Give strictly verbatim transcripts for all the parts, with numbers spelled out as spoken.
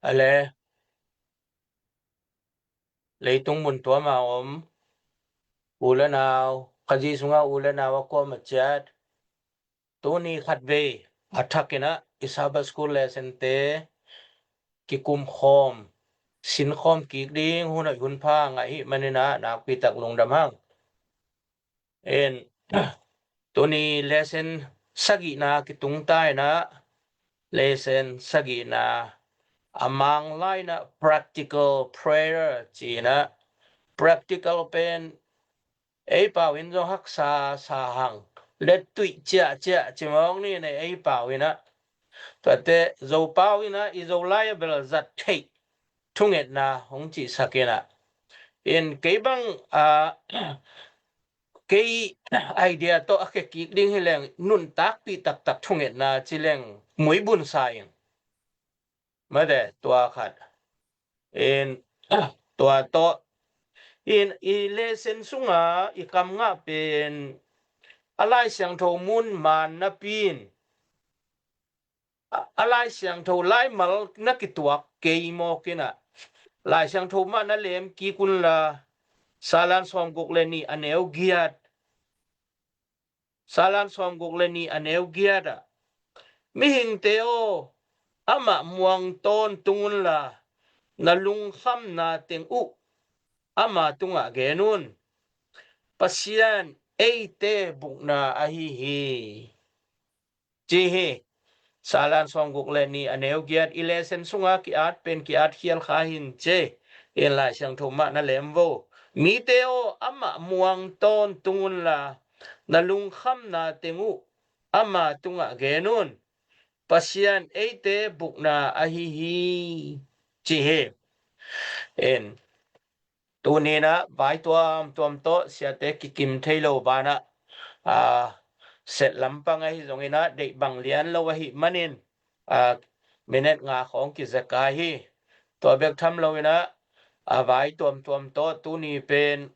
Ale, leitung mun tuam a om u le nau, Khazih sunga u le nau a kuamah ciat, tuni khatvei a thakin ah i Sabbath School lesson-te kikumkhawm, sinkhawm kik ding hun hoih hun pha ngah ahih manin ah nakpi tak lungdam hang. In, tuni lesson sagihna kitung ta in ah, lesson sagihna a Mang lai in ah practical prayer ci in ah, practical pen ei pau in zong haksa sa hang, lettuih ciahciah ci mawk ni in ah ei pau in ah. Tuate Zo pau in ah i Zolai a bel zat theih thungetna hong cihsak in ah. In kei bang a, kei idea tawh a khekik ding hi leng, nuntakpih taktak thungetna ci leng muibun sa in. Mate, tua khat. In, tua tawh. In i lesson sunga i kam ngah pen a Lai Siangtho mun man napi in a, a Lai Siangtho laimal na kituak kei mawk in ah, Lai Siangtho mah na lem kik unla, Salan sawmguk le nih a neu giat, Salan sawmguk le nih a neu giat ah, mihingte aw, amah muang tawntung unla, na lungkhamna teng uh ama tungah gen un. Pasian eite bukna ahi hi, ci hi. Salan sawmguk le nih a neu giat, i lesson sunga ki-at pen ki-at khial kha hin ci. In Lai Siangtho mah na lem vo. Mite aw, amah muang tawntung unla, na lungkhamna teng uh ama tungah gen un. Pasian eite bukna ahi hi, ci hi. In, tuni in ah vai tuamtuam tawh siate kikim thei lo banah, a, set lampang ahi zongin ah, deih bang lian lo ahih manin, a, minute nga khawng kizekai hi. Tua bek tham lo in ah, a, vai tuamtuam tawh tuni pen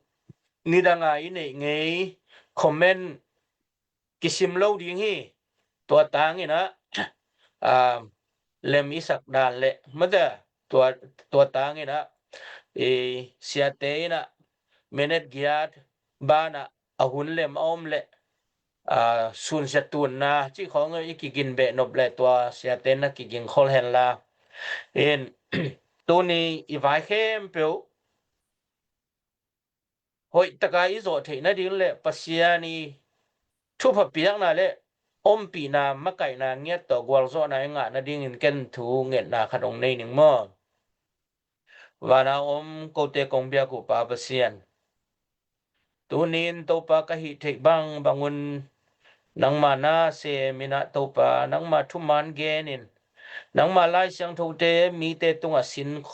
nidanga i neih ngei comment kisim lo ding hi. Tua tangin ah, a, lem i sak dan le, mate, tua, tua tangin ah i siate in ah minute giat banah a hun lem a om le, a, sunsia tunna cih khawng i kigin beh nop le tua siate na kiging khol henla. In, tuni i vai khempeuh hoih taka i zawh theih nading le Pasian i thupha piakna le ompihna, makaihna ngiat tawh gualzawhna i ngah nadingin ken thu ngetna khat hong nei ning maw. Vana om kote kong biak uh Pa Pasian, tunin Topa ka hih theih bangbang un nangma na sem in ah Topa, nangma thuman gen in, nangma Lai Siangthote mite tungah sin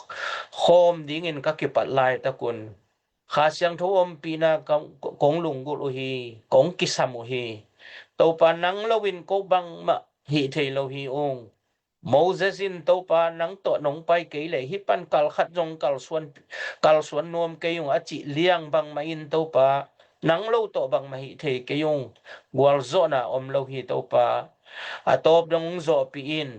khawm dingin ka kipat laitak un Kha Siangtho ompihna kong, kong lunggulh uh hi, kong kisam uh hi. Topa nang loin ko bangmah hih thei lo hi ung. Moses in Topa nang tawh nong pai kei leh hih pan kal khat zong kalsuan, kalsuan nuam kei ung a cih liang bangmah in Topa nang lo tawh bangmah hih thei kei ung. Gualzawhna om lo hi Topa. A tawp dong zawhpih in.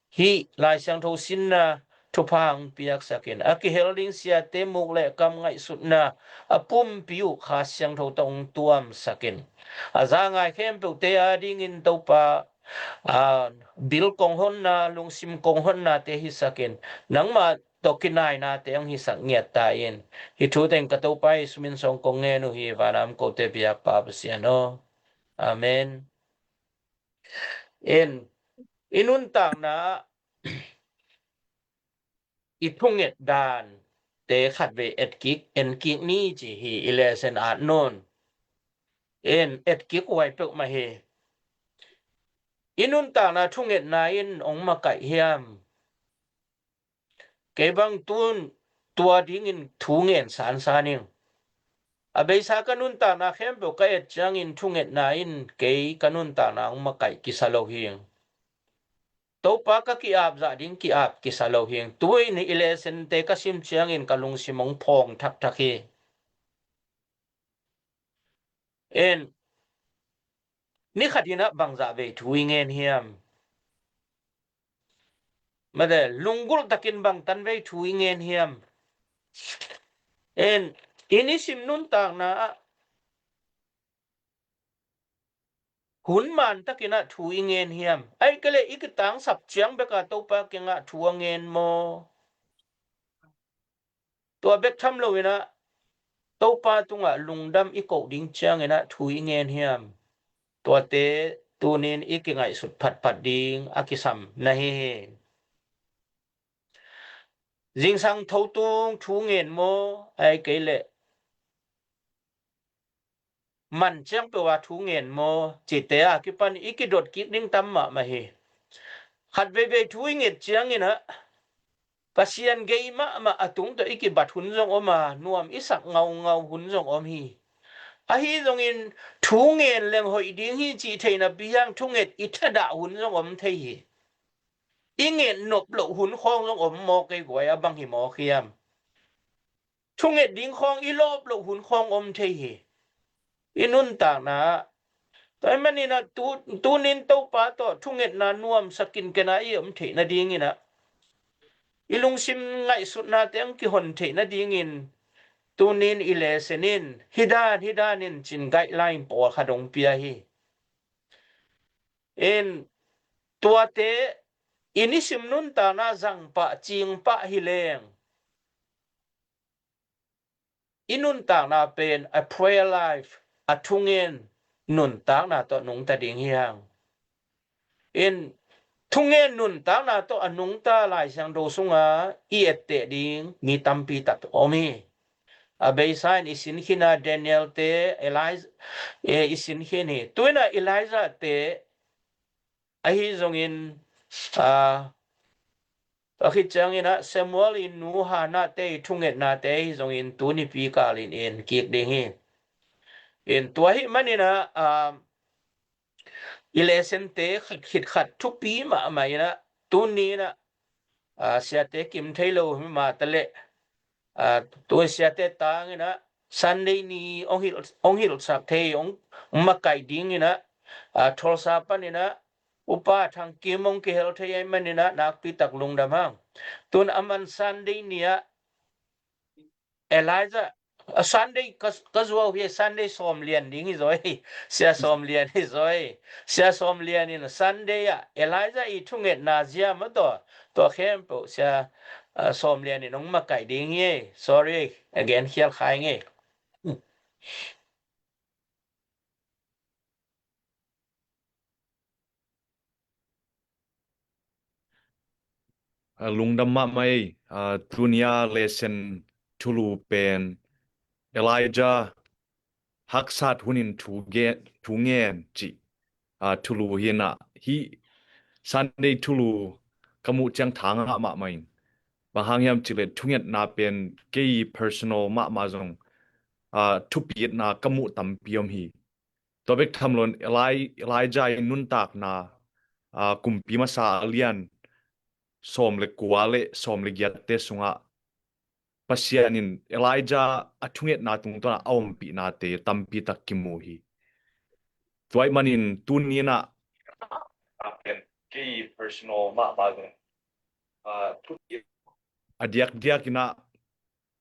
Hih Lai Siangtho sinna thupha hong piaksak in, a kihel ding siate muk le kam ngaihsutna a pumpi uh Kha Siangtho tawh hong tuamsak in. A za ngai khempeuhte adingin Topa, a, bil kong honna, lungsim kong honnate hisak in, nangmah tawh kinainate hong hisak ngiat ta in. Hih thu teng ka Topa Jesu min suang kong ngen uh hi, vana om kote biak Pa Pasian aw. Amen. In, i nuntakna i thunget dante khatvei etkik, enkik ni ci hi i lesson at nun. In, etkik huai peuhmah hi. I nuntakna thungetna in hong makaih hiam? Kei bang tun tua dingin thu ngen sansan ing. A beisa ka nuntakna khempeuh ka et ciangin thungetna in kei ka nuntakna hong makaih kisa lo hi ing. Topa ka ki-ap zah ding ki-ap kisa lo hi ing. Tu-in i lessonte ka sim ciangin ka lungsim hong phawng thakthak hi. En, ni khat in ah bangzah vei thu i ngen hiam? Mate, lunggulh takin bang tanvei thu i ngen hiam? En, i nisim nuntakna ah hun man takin ah thu i ngen hiam? Ahih kei leh i kitangsap ciang bek a Topa kiangah thu a ngen maw? Tua bek tham lo in ah Topa tungah lungdam i koh ding ciangin ah thu i ngen hiam? Tuate tunin i kingaihsut phatphat ding a kisam na hi hi. Zingsang tho tung thu ngen maw, ahih kei leh man ciang peuh a thu ngen maw, cihte a kipan i kidot kik ding tam mahmah hi. Khat veivei thu i nget ciangin ah Pasian gei mahmah a tung tawh i kibat hun zong om a, nuam i sak ngaungau hun zong om hi. Ahi zongin thu ngen leng hoih ding hi cih theihna pi hiang thunget i thadah hun zong om thei hi. I nget nop loh hun khawng zong om mawk ei guai, a bang hi mawk hiam? Thunget ding khawng i lawp loh hun khawng om thei hi. I nuntakna ah tua ahih manin ah tu, tunin Topa tawh thungetna nuamsakin ken a i om theih nadingin ah i lungsim ngaihsutnate hong kihon theih nadingin tunin i lesson in hih dan hih dan in cin guideline pawlkhat hong pia hi. In tuate i nisim nuntakna zangpah cingpah hi leng i nuntakna pen a prayer life, a thungen nuntakna tawh nungta ding hi hang. In thungen nuntakna tawh a nungta Lai Siangtho sunga i etteh ding mi tampi tak om hi. A beisa in i sin khin a Daniel te, Elijah, eh, i sin khin hi. Tu in ah Elijah te ahi zongin, ah, a khit ciangin ah Samuel in nu Hannah te i thungetnate ahi zongin tuni pi kalin en kik ding hi. In tua ahih manin ah, ah, i lesson te khat khit khat thupi mahmah in ah tuni in ah, ah, siate kim thei lo hi mah ta leh, ah, tu siate tangin ah Sunday ni hong hilh, hong hilhsak thei, hong, hong makaih dingin ah, ah, Tulsa panin ah Upa Thang Kim hong kihel thei ahih manin ah nakpi tak lungdam hang. Tun aman Sunday ni ah Elijah, a Sunday ka, ka zuau hi, Sunday sawm lian ding hi zaw hi, sia sawm lian hi zaw hi. Sia sawm lian in Sunday ah Elijah i thungetna zia mah tawh, tua khempeuh sia, ah, sawm lian in hong makaih ding hi. Sorry, again khial khai ngei. A lungdam mahmah ei, a, tunia lesson thulu pen Elijah haksat hunin thu ge-, thu ngen cih, a, thulu hi in ah, hih Sunday thulu ka muh ciang tha ngah mahmah in. Bang hang hiam cih leh thungetna pen kei personal mahmah zong, a, thupitna ka muh tampi om hi. Tua bek tham loin Eli-, Elijah i nuntakna, a, Kumpi Masa a lian sawm le kua le sawm le giatte sungah Pasian in Elijah a thungetna tungtawn a ompihnate tampi tak kimu hi. Tua ahih manin tuni in ah, a diakdiak in ah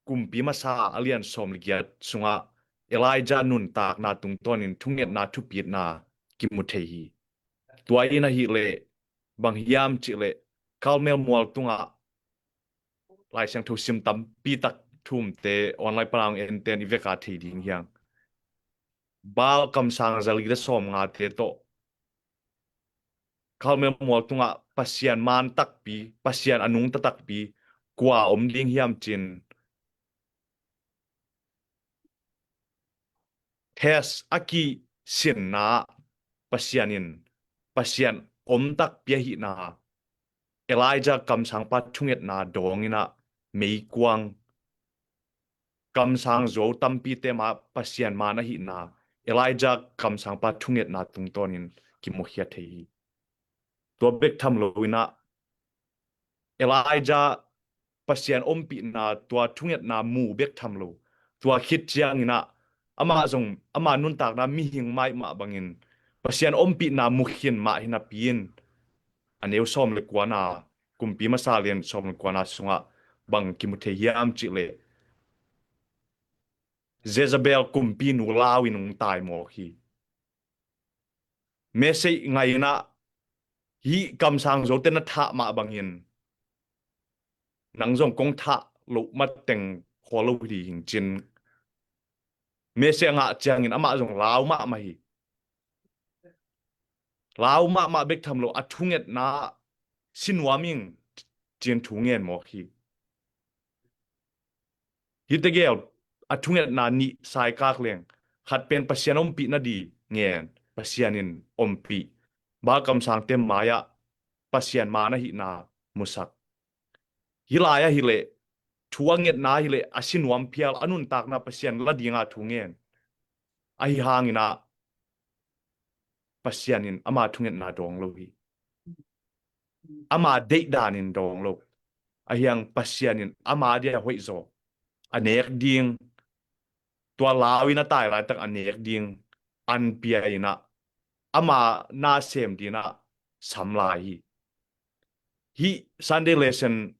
Kumpi Masa a lian sawm le giat sungah Elijah nuntakna tungtawnin thungetna thupitna kimu thei hi. Tua in ahih leh bang hiam cih leh Carmel mual tungah Lai Siangtho sim tampi tak thumte online pan a hong enten i vek a thei ding hi hang. Baal kamsang zali le sawm ngate tawh Carmel mual tungah Pasian man takpi, Pasian a nungta takpi kua om ding hiam cin test a kisinna Pasian in Pasian om takpi ahihna, Elijah kamsangpa thungetna dawng in ah meikuang kamsang zo tampite mah Pasian man ahihna, Elijah kamsangpa thungetna tungtawnin kimukhia thei hi. Tua bek tham lo in ah Elijah Pasian ompihna tua thungetna mu bek tham lo, tua khit ciangin ah amah zong ama nuntakna mihing maimah bangin Pasian ompihna mukhin mah hi napi in a neu sawm le kuana Kumpi Masa lian sawm le kuana sungah bang kimu thei hiam cih leh, Jezebel kumpi nu lau in hong tai mawk hi. Message ngai in ah, hih kamsang zote na thah mah bangin nang zong kong thah loh mateng khua lo hi hing cin. Message a ngah ciangin amah zong lau mahmah hi. Lau mahmah bek tham lo, a thungetna ah si nuam ing cin thu ngen mawk hi. Hih tegel a thungetna nih saikak leng, khat pen Pasian ompih nading ngen, Pasian in ompih. Baal kamsangte mai-ah Pasian maan ahihna musak. Hih lai-ah hileh, thu a ngetna hileh, a si nuam phial, a nuntakna Pasian la dinga thu ngen. Ahi hangin ah Pasian in ama thungetna dawng lo hi. Ama deihdan in dawng lo. Ahi hang Pasian in ama dia hoihzaw, a nek ding, tua lau in a tai laitak a nek ding an pia in ah, ama nasem dingin ah sam lai hi. Hih Sunday lesson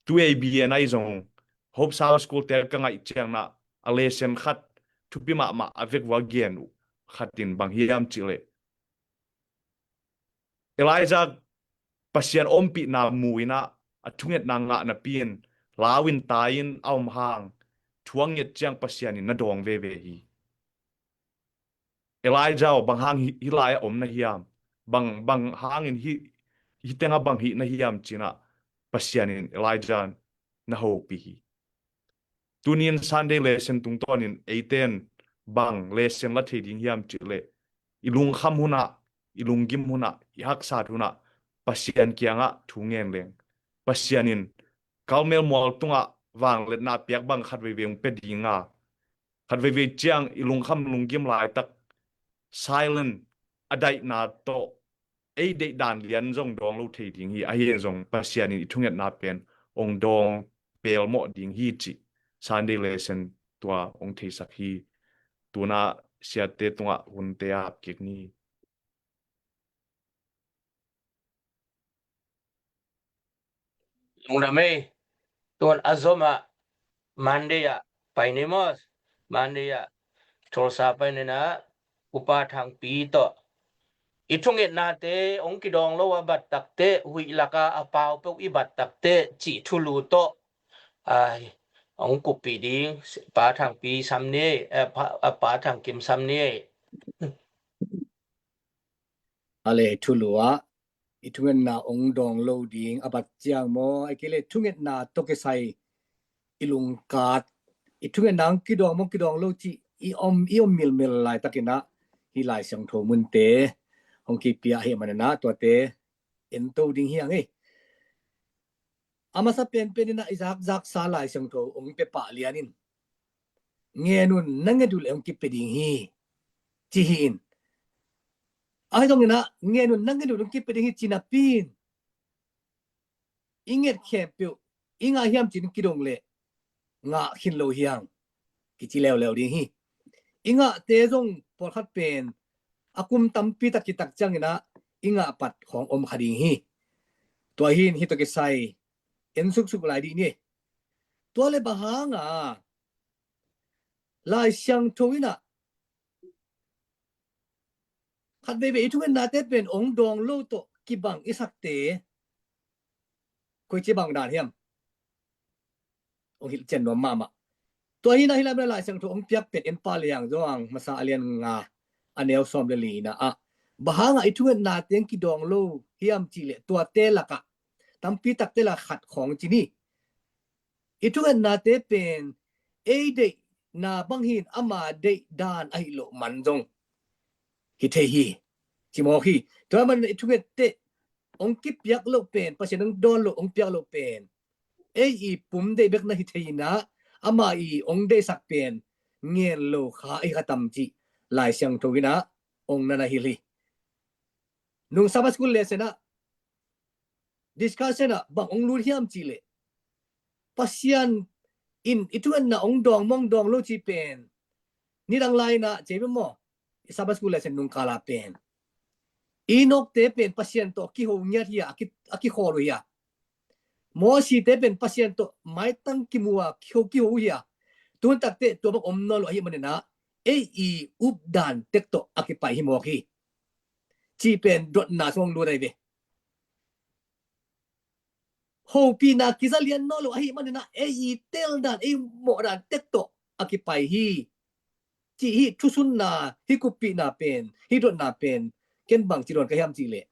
tu A B N ahi zong, Hope Summer School te ka ngaih ciangin ah, a lesson khat thupi mahmah a vekun a gen uh khat in bang hiam cih leh, Elijah Pasian ompihna mu in ah, a thungetna ngah napi in lau in tai in a om hang, thu a nget ciang Pasian in na dawng veve hi. Elijah aw, bang hang hih, hih lai-ah om na hiam? Bang, bang hangin hih, hih tengah bang hih na hiam ci-in ah Pasian in Elijah na hopih hi. Tuni-in Sunday lesson tungtawnin eite'n bang lesson la thei ding hiam cih leh, i lungkham hunah, i lunggim hunah, i haksat hunah Pasian kiangah thu ngen leng, Pasian in Karmel mual tungah vangliatna piak bang khat veivei hong pia ding a, khat veivei ciang i lungkham lunggim laitak silent a daihna tawh ei deihdan lian zong dawng lo thei ding hi. Ahi zong Pasian in i thungetna pen hong dawng pelmawh ding hi cih Sunday lesson tua hong theisak hi. Tu-in ah siate tungah hunte ap kik ni. Lungdam ei. Tu-in a zom ah Monday ah pai ni maw. Monday ah Tulsa pai ni-in ah Upa Thangpi tawh, i thungetnate hong kidawng lo a bat takteh, huih lakah a pau peuh i bat takteh cih thulu tawh, ai, hong kuppih ding Pa Thangpi sam ni ei, eh, Pa, eh, Pa Thangkim sam ni ei. A le, thulu ah i thungetna hong dawng lo ding a bat ciang maw, ahih kei leh thungetna tawh kisai i lungkat, i thungetna hong kidawng maw, kidawng lo cih i om, i om milmil laitakin ah, hih Lai Siangtho munte hong kipia ahih manin ah, tuate ento ding hi hang ei. A masa penpen in ah i zakzaksa Lai Siangtho hong pia pah lian in, ngen un, na nget uh leh hong kipia ding hi, ci hi in. Ahi zongin ah, ngen un, na nget uh leh hong kipia ding hi ci napi in, i nget khempeuh i ngah hiam ci-in kidong leh ngah khin lo hi hang, kici leuleu ding hi. I ngahte zong pawlkhat pen a kum tampi tak kitak ciangin ah i ngah pat khawng om kha ding hi. Tua hi in, hih tawh kisai en suksuk lai dih ni. Tua leh bang hanga Lai Siangtho in ah khat veivei i thungetnate pen hong dawng lo tawh kibang i sakte koici bang dan hiam? Hong hilhcian nuam mahmah. Tua hi in ah, hih lai-ah Lai Siangtho hong piak pen en pah lehang, Johan masa a lian nga, a neu sawm le li in ah, bang hanga i thungetnate hong kidawng lo hiam cih leh, tuate lakah tampi takte lakah khat khawng ci ni. I thungetnate pen ei deihna bang hi in, ama deihdan ahih loh man zong hi thei hi, ci mawk hi. Tua ahih manin i thungette hong kipiak loh pen, Pasian hong dawn loh, hong piak loh pen ei i pum deih bek na hi thei in ah, ama i hong deihsak pen ngen lo kha ahi kha tam cih Lai Siangtho in ah hong na na hilh hi. Nung Sabbath School lesson ah, discussion ah bang hong lut hiam cih leh, Pasian in i thungetna hong dawng maw, hong dawng lo cih pen, nidang lai-in ah, ci ve maw, i Sabbath School lesson nung kal ah pen, Enoch-te pen Pasian tawh kiho ngiat hi a, a ki, a kikhawl uh hi a. Mosite pen Pasian tawh maitang kimu a kiho kiho uh hi a, tun takteh tua bang om nawn lo ahih manin ah ei i updan tek tawh a kipai hi mawk hi, cih pen dotna sung lut ahi ve. Hopihna kiza lian nawn lo ahih manin ah ei i teldan, ei mawhdan tek tawh a kipai hi, cih hi thusunna, hi kuppihna pen, hi dotna pen ken bang ci dawn ka hiam cih leh,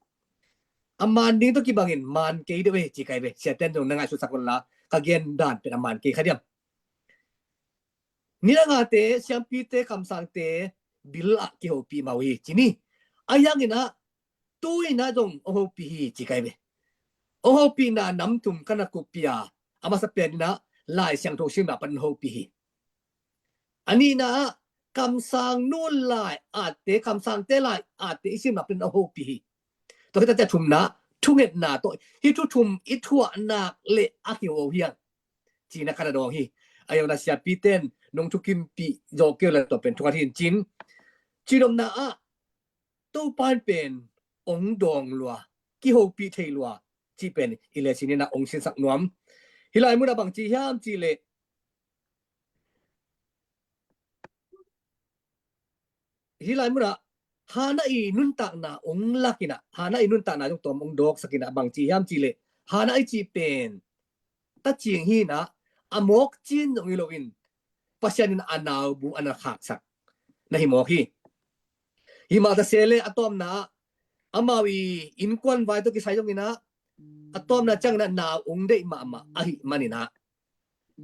a man ding tawh kibangin man kei deuh e ci kai ve. Siate'n zong na ngaihsutsak un la, ka gen dan pen a man kei kha diam. Nidangate, siampite, kamsangte bil ah kihopih mah uh hi ci ni. Ahi hangin ah tu in ah zong hong hopih hi ci kai ve. Hong hopihna nam thum ka na kuppih a, a masa pen in ah Lai Siangtho simna pan hong hopih hi. A nihna ah kamsang nu lai atte, kamsangte lai atte i simna pan hong hopih hi. Tua khit a thumna, thungetna tawh hi. Thu thum i thuah nak leh a kiho hi hang cihna ka na dawng hi. Ahi zongin ah siapite'n nong thukimpih zawh kei uh leh tua pen thunget hi in cin. Cihnopna ah Topa in pen hong dawng lua, kihopih thei lua cih pen i lecin in ah hong sinsak nuam. Hih lai munah bang ci hiam cih leh, hih lai munah Hannah i nuntakna hong lak in ah, Hannah i nuntakna zong tawm hong dawksak in ah bang ci hiam cih leh, Hannah i cih pen tacing hi in ah, a mawk cin zong hi loin Pasian in a naubu a na khaksak na hi mawk hi. Hi mah ta se leh a tawpna ah amau i innkuan vai tawh kisai zongin ah a tawpna ciangin ah nau hong deih mahmah ahih manin ah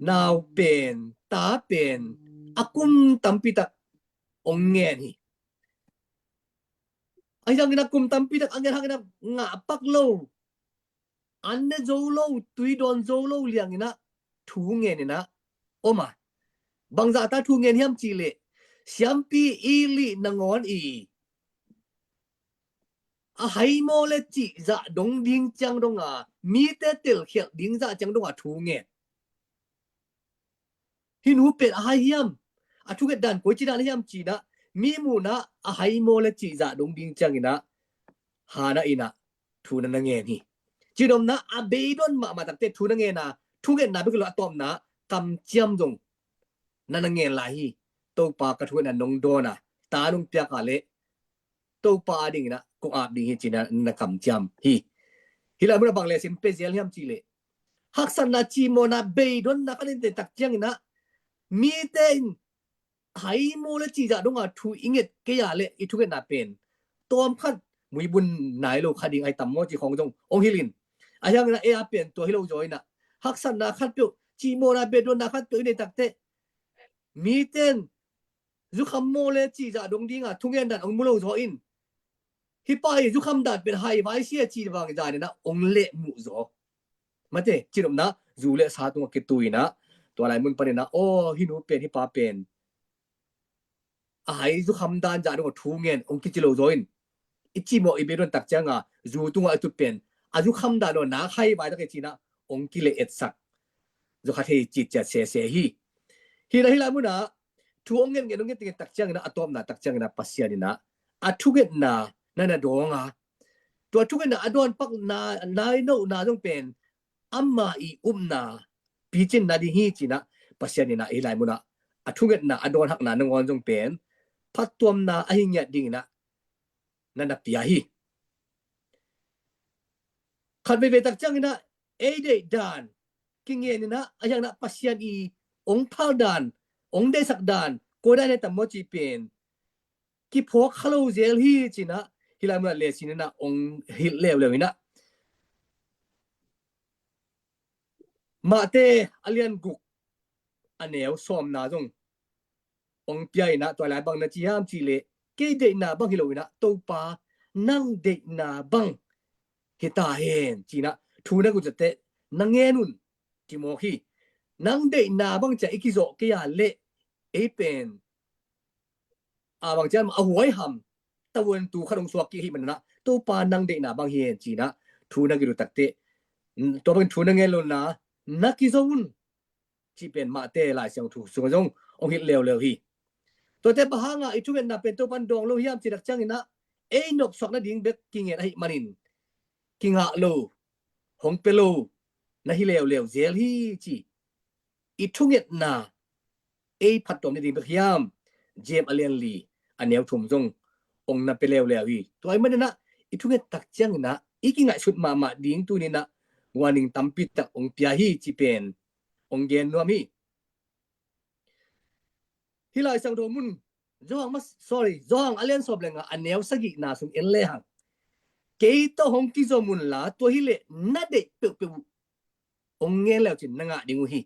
nau pen, ta pen a kum tampi tak hong ngen hi. Ahi zongin ah kum tampi tak a ngen hangin ah ngah pak lo, an ne zo lo, tui dawn zo lo liangin ah thu ngen in ah om a. Bangzah ta thu ngen hiam cih leh, siampi Eli nangawn i a hai maw le cih zah dong ding ciang dong a, mite telkhialh ding zah ciang dong a thu ngen. Hih nu pen a hai hiam, a thunget dan koici dan hiam ci in ah mi muhna a hai maw le cih zah dong ding ciangin ah Hannah in ah thu na na ngen hi. Cihnopna a beidon mahmah takteh thu na ngen a, thungetna bek hi lo a tawpna kamciam zong na na ngen lai hi. Topa ka thungetna nong dawn a, ta nong piak a leh Topa adingin ah kong ap ding hi ci in ah na kamciam hi. Hih lai munah bang lecin pia zel hiam cih leh, haksatna, cimawhna, beidonna ka nei tak ciangin ah mite in hai maw le cih zah dong a thu i nget kei a leh i thungetna pen tawm khat muibun nai lo kha ding ahi tam maw ci khawng zong hong hilh in. Ahi hangin ah ei a pen tua hi lo zaw in ah, haksatna khatpeuh, cimawhna, beidonna khatpeuh i nei takteh mite in zukham maw le cih zah dong ding a thungen dan hong mu lo zaw in, hih pa i zukham dan pen hai vai sia ci vang zan in ah hong leh muh zaw. Mate, cihnopna, zu le sa tungah kitui in ah, tua lai mun panin ah, aw, hih nu pen, hih pa pen a hai zukham dan zah dong a thu ngen hong kici lo zaw in, i cimawh i beidon tak ciang a zu tungah i tut pen a zukham dan lo nak hai vai tak hi ci in ah hong kileh etsak zaw kha thei citciat sese hi. Hih in ah hih lai munah thu hong ngen ngen hong ngen tak ciangin ah a tawpna tak ciangin ah Pasian in ah a thungetna na na dawng a, tua thungetna a dawn pak na, nai nohna zong pen ama i upna picin na ding hi ci in ah Pasian in ah hih lai munah a thungetna a dawn hakna nangawn zong pen phattuamna ahi ngiat dingin ah na na pia hi. Khat veivei tak ciangin ah ei deih dan kingen in ah, ahi hangin ah Pasian i hong phal dan, hong deihsak dan koi dan hi tam maw cih pen kiphawk kha lo zel hi ci in ah hih lai munah lecin in ah hong hilh leuleu in ah, Mate a lian guk a neu sawmna zong hong pia in ah, tua lai bang na ci hiam cih leh, kei deihna bang hi lo in ah Topa nang deihna bang hi ta hen ci in ah thu na ngen uh ciangteh na ngen un ci mawk hi. Nang deihna bang ci a i kizawh kei a leh ei pen a bang ciang a huai ham, tavuan tu khat hong suak kik hi manin ah Topa nang deihna bang hi hen ci in ah thu na ngen uh ciangteh, tua bangin thu na ngen lo in ah na kizo un cih pen Mate Lai Siangtho sungah zong hong hilh leuleu hi. Tuate bang hangah i thungetna pen Topa in dawng lo hiam cih tak ciangin ah ei nopsakna ding bek kingen ahih manin kingah lo, hong pia lo, na hi leuleu zel hi ci. I thungetna ei phattuam ni ding bek hiam? James a lian li a neu thum zong ong na pia leuleu hi. Tua ahih manin ah i thunget tak ciangin ah i kingaihsut mahmah ding tuni-in ah warning tampi tak ong pia hi ci pen ong gen nuam hi. Hih Lai Siangtho mun Johan mas, sorry, Johan a lian sawm le nga a neu sagihna sung en lehang, kei tawh hong kizom unla tua hileh na deih peuhpeuh uh ong ngen leu cin na ngah ding uh hi.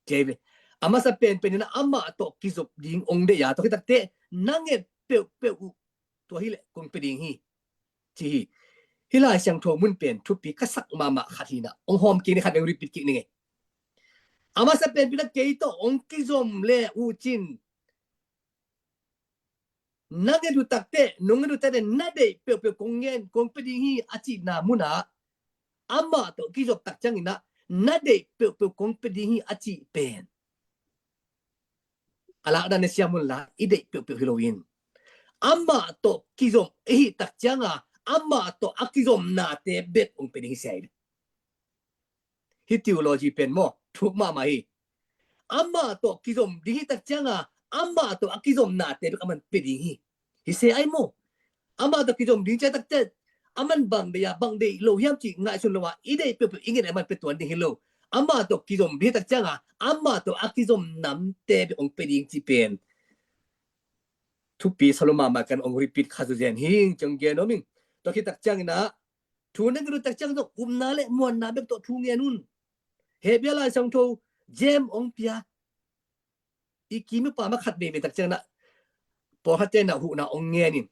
Kei ve. A masa penpen in ah amah tawh kizop ding ong deih a, tua khit takteh na nget peuhpeuh uh tua hileh kong pia ding hi ci hi. Hih Lai Siangtho mun pen thupi ka sak mahmah khat hi-in ah ong hawm kik ni, khat ong repeat kik ni ngei. A masa penpen ah kei tawh ong kizom le uh cin na nget uh takteh, nong nget uh takteh na deih peuhpeuh kong ngen, kong pia ding hi a cihna munah amah tawh kizop tak ciangin ah na deih peuhpeuh kong pia ding hi a cih pen a lakdan a siam unla i deih peuhpeuh hi loin amah tawh kizom i hih tak cianga amah tawh a kizomnate bek ong pia ding hi sia hi. Hih theology pen maw thuk mahmah hi. Amah tawh kizom ding hih tak cianga amah tawh a kizomnate bek aman pia ding hi. Hi se ai maw. Amah tawh kizom ding ciang takteh aman bang deih a, bang deih lo hiam cih ngaihsun lo a, i deih peuhpeuh i nget aman pia tuan ding hi lo. Amah tawh kizom ding hih tak cianga amah tawh a kizom namte bek ong pia ding ci pen thupi sa lo mahmah, kan ong repeat kha zuzen hing ciang gen om ing. Tua khit tak ciangin ah thu na nget uh tak ciang zong upna le muanna bek tawh thu ngen un. Hebru Lai Siangtho James ong pia i kim i pam a khat veivei tak ciangin ah pawlkhatte in ah huhna ong ngen in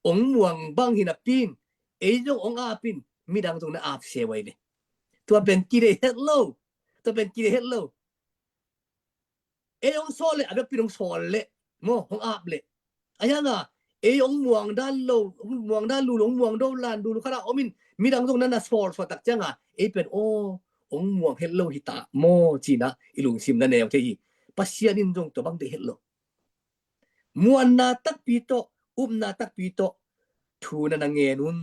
ong muang bang hi napi in ei zong ong ap in midang zong na ap se uh ai ve. Tua pen kideih het lo. Tua pen kideih het lo. Ei ong sawl leh a biakpi in ong sawl leh maw ong ap leh a hianga ei ong muang dan lo, ong muang dan lulu, ong muang do lan lulu khat a om in midang zong na na sawl suak tak cianga ei pen aw ong muang het lo hi ta maw ci-in ah i lungsim na neu thei hi. Pasian in zong tua bang deih het lo. Muanna takpi tawh, upna takpi tawh thu na na ngen un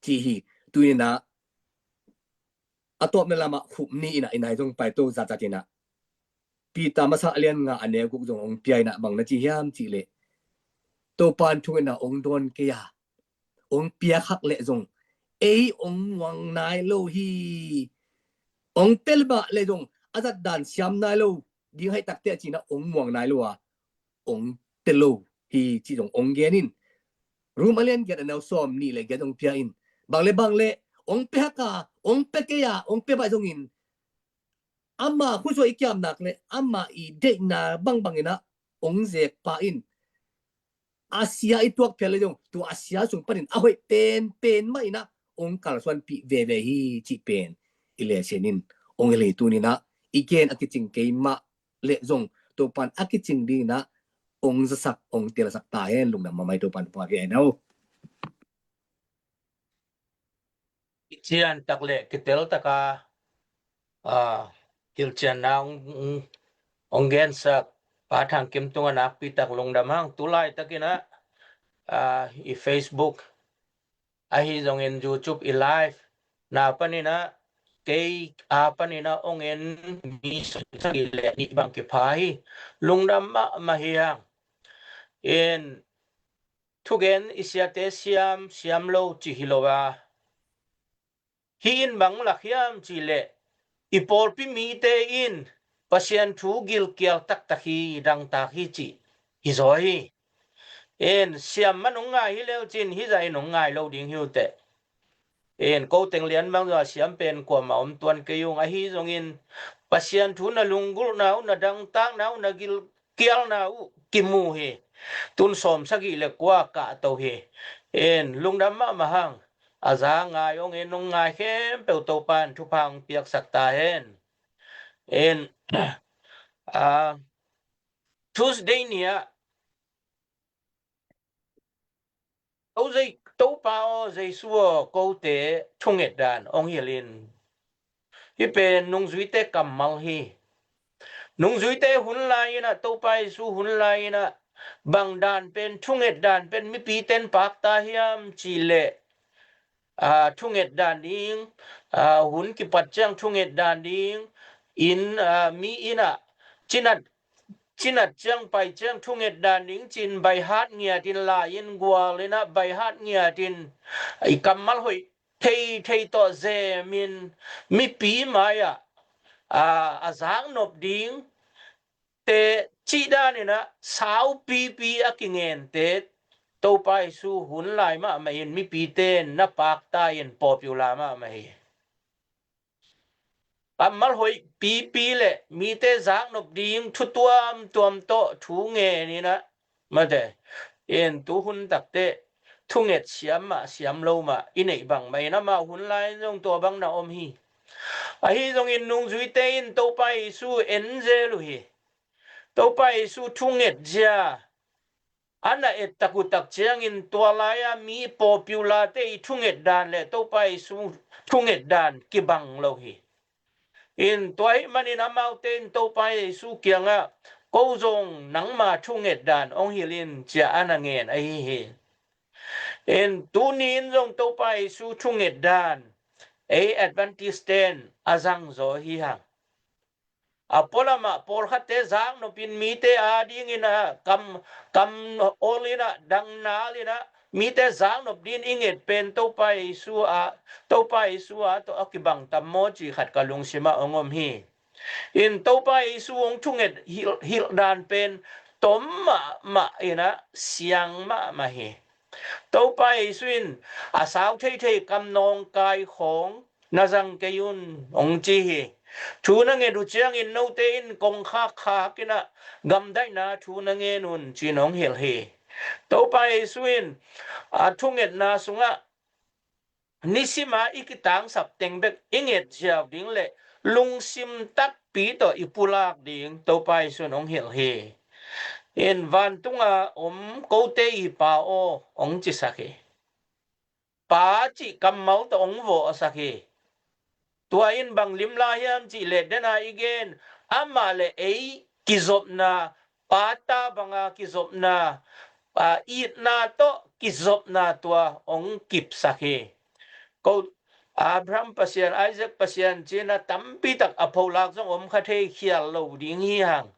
ci hi. Tuni-in ah a tawpna lamah khup ni-in ah i nai zong paito zatzat in ah Peter masa a lian nga a neu guk zong ong pia in ah bang na ci hiam cih leh Topa in thungetna ong dawn kei a ong pia khak leh zong ei ong muang nai lo hi. Ong pia le bah leh zong a zat dan siam nai lo ding hih takteh ci-in ah ong muang nai lo a ong pia lo hi cih zong ong gen in. Rom a lian giat a neu sawm nih le giat ong pia in bang le bang le ong pia hak a ong pia kei a ong pia bah zongin ama khutsua i kiamnak le ama i deihna bangbang in ah ong zek pa in a sia i tuak phial le zong tua a sia sung panin a hoih penpen mah in ah ong kalsuanpih veve hi cih pen i lesson in ong hilh hi. Tuni-in ah i gen a kicing kei mah le zong Topa in a kicing dingin ah ong zasak ong telsak ta hen. Lungdam mahmah hi. Topa in pua hi hen aw. I cian tak le kitel taka a, kilcianna ong, ong gensak Pa Thang Kim tungah nakpi tak lungdam hang. Tulai takin ah a, i Facebook ahi zongin YouTube i live na panin ah kei a panin ah ong en mi sawmsagih le nih bang kipha hi. Lungdam mahmah hi hang. In thugen i siate siam siam lo ci hi lo a, hih in bang lak hiam cih leh i pawlpi mite in Pasian thu gilkial taktak hi, dangtak hi cih hi zaw hi. In siam man ong ngai hi leu cin hih zah in ong ngai lo ding hi uh teh. In ko teng lian bang zong a siam pen kuamah om tuan kei ung. Ahi zongin Pasian thu na lunggulhna uh, na dangtakna uh, na gilkialna uh kimu hi. Tun sawmsagih le kua kahto hi. In lungdam mahmah hang. A za ngai ong en ong ngai khempeuh Topa in thupha ong piaksak ta hen. In a, Tuesday ni-ah Topa aw, Jesu aw, kote thunget dan ong hilh in. Hih pen nungzuite kammal hi. Nungzuite hun lai-in ah, Topa Jesu hun lai-in ah bang dan pen, thunget dan pen mipite in pakta hiam cih leh aa, thunget dan ding, aa, hun kipat ciang thunget dan ding, inn, aa, mi inn ah cinat, cinat ciang pai ciang thunget dan ding ci-in baihat ngiatin lai-in gual in ah baihat ngiatin i kammal hoih thei thei tawh zemin mipi mai-ah, aa, a zaknop ding te cih danin ah saupipi a kingente Topa Jesu hun lai mahmah in mipite na pakta in popular mahmah hi. Kammal hoih pipi le mite zaknop ding thu tuamtuam tawh thu ngen in ah mate in tuhun takte thunget siam mah siam lo mah i neih bangmah in amau hun lai-in zong tua bang na om hi. Ahi zongin nungzuite in Topa Jesu en zel uh hi. Topa Jesu thunget zia a na et tak uh tak ciangin tua lai-a mi popular-te i thunget dan le Topa Jesu thunget dan kibang lo hi. In tua ahih manin amaute in Topa Jesu kiangah ko zong nangma thunget dan hong hilh in ci-a a na ngen ahi hi. In tuni in zong Topa Jesu thunget dan ei Adventist-ten a zangzaw hi hang. A pualamah pawlkhatte zaknopin mite adingin ah kam, kam ol in ah dang nal in ah mite zaknop dingin i nget pen Topa Jesu ah, Topa Jesu ah tawh a kibang tam maw cih khat ka lungsimah hong om hi. In Topa Jesu hong thunget hilh, hilh dan pen tom mahmah in ah siang mahmah hi. Topa Jesu in a sau theithei kam nawngkai khawng na zang kei un hong ci hi. Thu na nget uh ciangin note in kongkhak khak in ah gamdaihna thu na ngen un ci-in hong hilh hi. Topa Jesu in a thungetna sungah nisima i kitangsap teng bek i nget ziau ding le lungsim takpi tawh i pulak ding Topa Jesu in hong hilh hi. In vantunga om kote i Pa aw hong cisak hi. Pa cih kammal tawh hong vawhsak hi. Tua in bang limla hiam cih leh dena i gen amah le ei kizopna, Pa ta banga kizopna, aa, itna tawh kizopna tua hong kipsak hi. Ko Abraham Pasian, Isaac Pasian ci-in a tampi tak a pholak zong om kha thei, khial lo ding hi hang.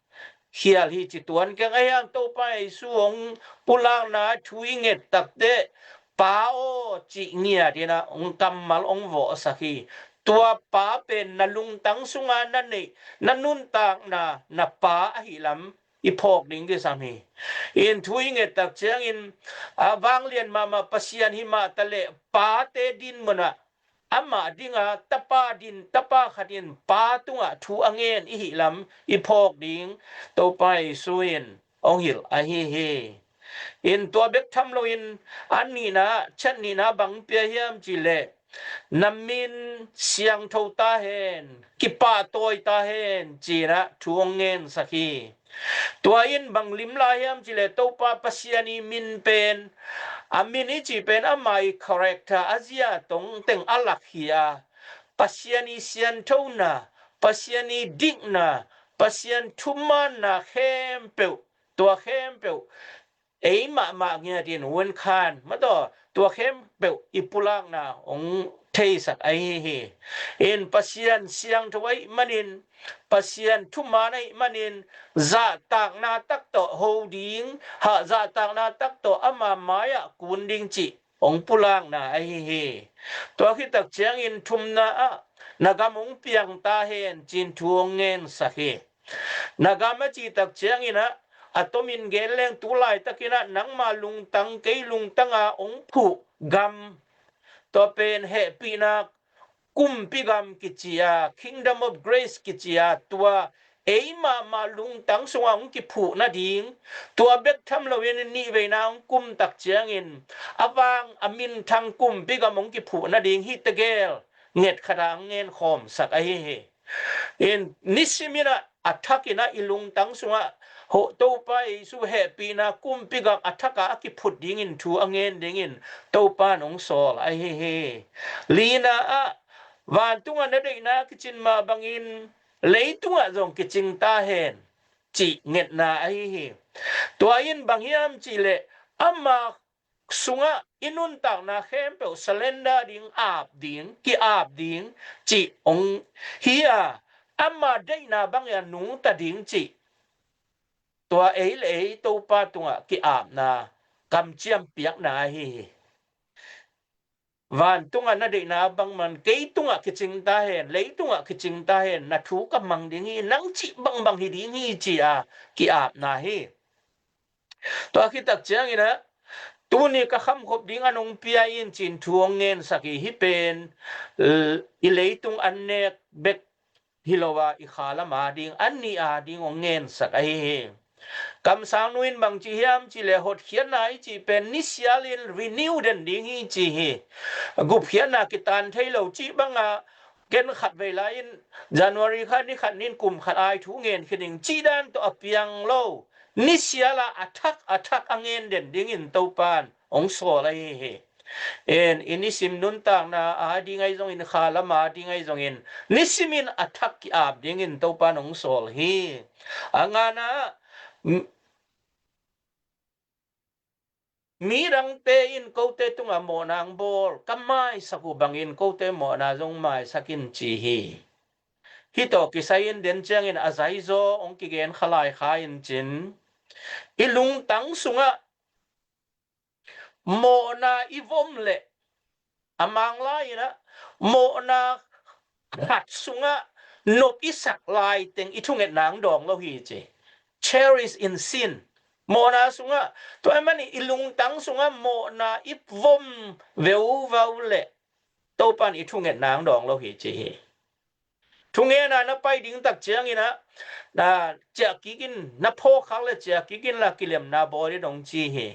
Khial hi ci tuan keng ahi hang. Topa Jesu hong pulakna thu i nget takte Pa aw cih ngiat in ah hong kammal hong vawhsak hi. Tua Pa pen na lungtang sunga na neih, na nuntakna na Pa ahi lam i phawk ding kisam hi. In thu i nget tak ciangin a vanglian mahmah Pasian hi mah ta leh pate din munah amah dinga tapa din, tapa khat in Pa tungah thu a ngen i hih lam i phawk ding Topa Jesu in hong hilh ahi hi. In tua bek tham loin a nihna, chat nihna bang pia hiam cih leh na min siangtho ta hen, kipahtawi ta hen ci-in ah thu hong ngensak hi. Tua in bang limla hiam cih leh Topa Pasian i min pen, a min i cih pen ama i character, a zia tong teng a lak hi a, Pasian i sianthona, Pasian i dikna, Pasian thumaanna khempeuh, tua khempeuh ei mahmah ngiatin hun khan mataw tua khempeuh i pulakna hong theisak ahi hi. In Pasian siangtho ahih manin, Pasian thumaan ahih manin zahtakna tak tawh ho ding, ha, zahtakna tak tawh ama mai-ah kun ding cih hong pulakna ahi hi. Tua khit tak ciangin thumna ah na gam hong piang ta hen ci-in thu hong ngensak hi. Na gam a cih tak ciangin ah a tomin gen leng tu laitakin ah nangma lungtang kei lungtanga hong phuh gam, tua pen hehpihna kumpi gam kici a, Kingdom of Grace kici a, tua ei mahmah lungtang sungah hong kiphuh nading, tua bek tham loin nihveina hong kum tak ciangin a vang a minthang kumpi gam hong kiphuh nading hih tegel nget khatah hong ngenkhawmsak ahi hi. In nisimin ah a thakin ah i lungtang sungah Topa Jesu hehpihna kumpi gam a thakah a kiphut dingin thu a ngen dingin Topa in hong sawl ahi hi. Lina ah vantungah na deihna kicin mah bangin leitungah zong kicing ta hen cih ngetna ahi hi. Tua in bang hiam cih leh ama sungah i nuntakna khempeuh surrender ding, ap ding, ki-ap ding cih hong hi a, ama deihna bangin a nungta ding cih, tua ei le ei Topa tungah ki-apna, kamciam piakna ahi hi. Vantungah na deihna bangmah kei tungah kicing ta hen, leitungah kicing ta hen, na thu ka mang ding hi, nang cih bangbang hi ding hi, ci-a ki-apna hi. Tua khit tak ciangin ah, tuni ka khamkhop ding an hong pia in, ci-in thu hong ngensak hi. Hih pen, eh, i leitung an nek bek hi lo a, i kha lam a ding, an nih a ding hong ngensak ahi hi. Kamsang nu in bang ci hiam cih leh, hotkhiatna i cih pen nisialin renew den ding hi, ci hi. Gupkhiatna kitan thei lo cih bangah, ken khat vei lai-in January kha ni khat ni-in kum khat ai thu ngen khin ding cih dan tawh a piang lo. Nisial a, a thak a thak a ngen den dingin Topan hong sawl ahi hi. En, i nisim nuntakna a ding ahi zongin, kha lam a ding ahi zongin, nisimin a thak ki-ap dingin Topan hong sawl hi. A ngana, m-, midangte in kote tungah mawhna hong bawl, ka maisak uh bangin kote mawhna zong maisak in, ci hi. Hih tawh kisai-in den ciangin a zaizaw hong kigen kha lai kha in cin, i lungtang sungah mawhna i vom leh a mang lai-in ah, mawhna khat sungah nop i sak lai teng i thungetna hong dawng lo hi, ci. Cherish in sin. Mawhna sungah, tua ahih manin i lungtang sungah mawhna i vom veuvau leh Topan i thungetna hong dawng lo hi, ci hi. Thungena na pai ding tak ciangin ah, na ciah kik in, na phawk khak leh ciah kik inla, kilemna bawl in, hong ci hi.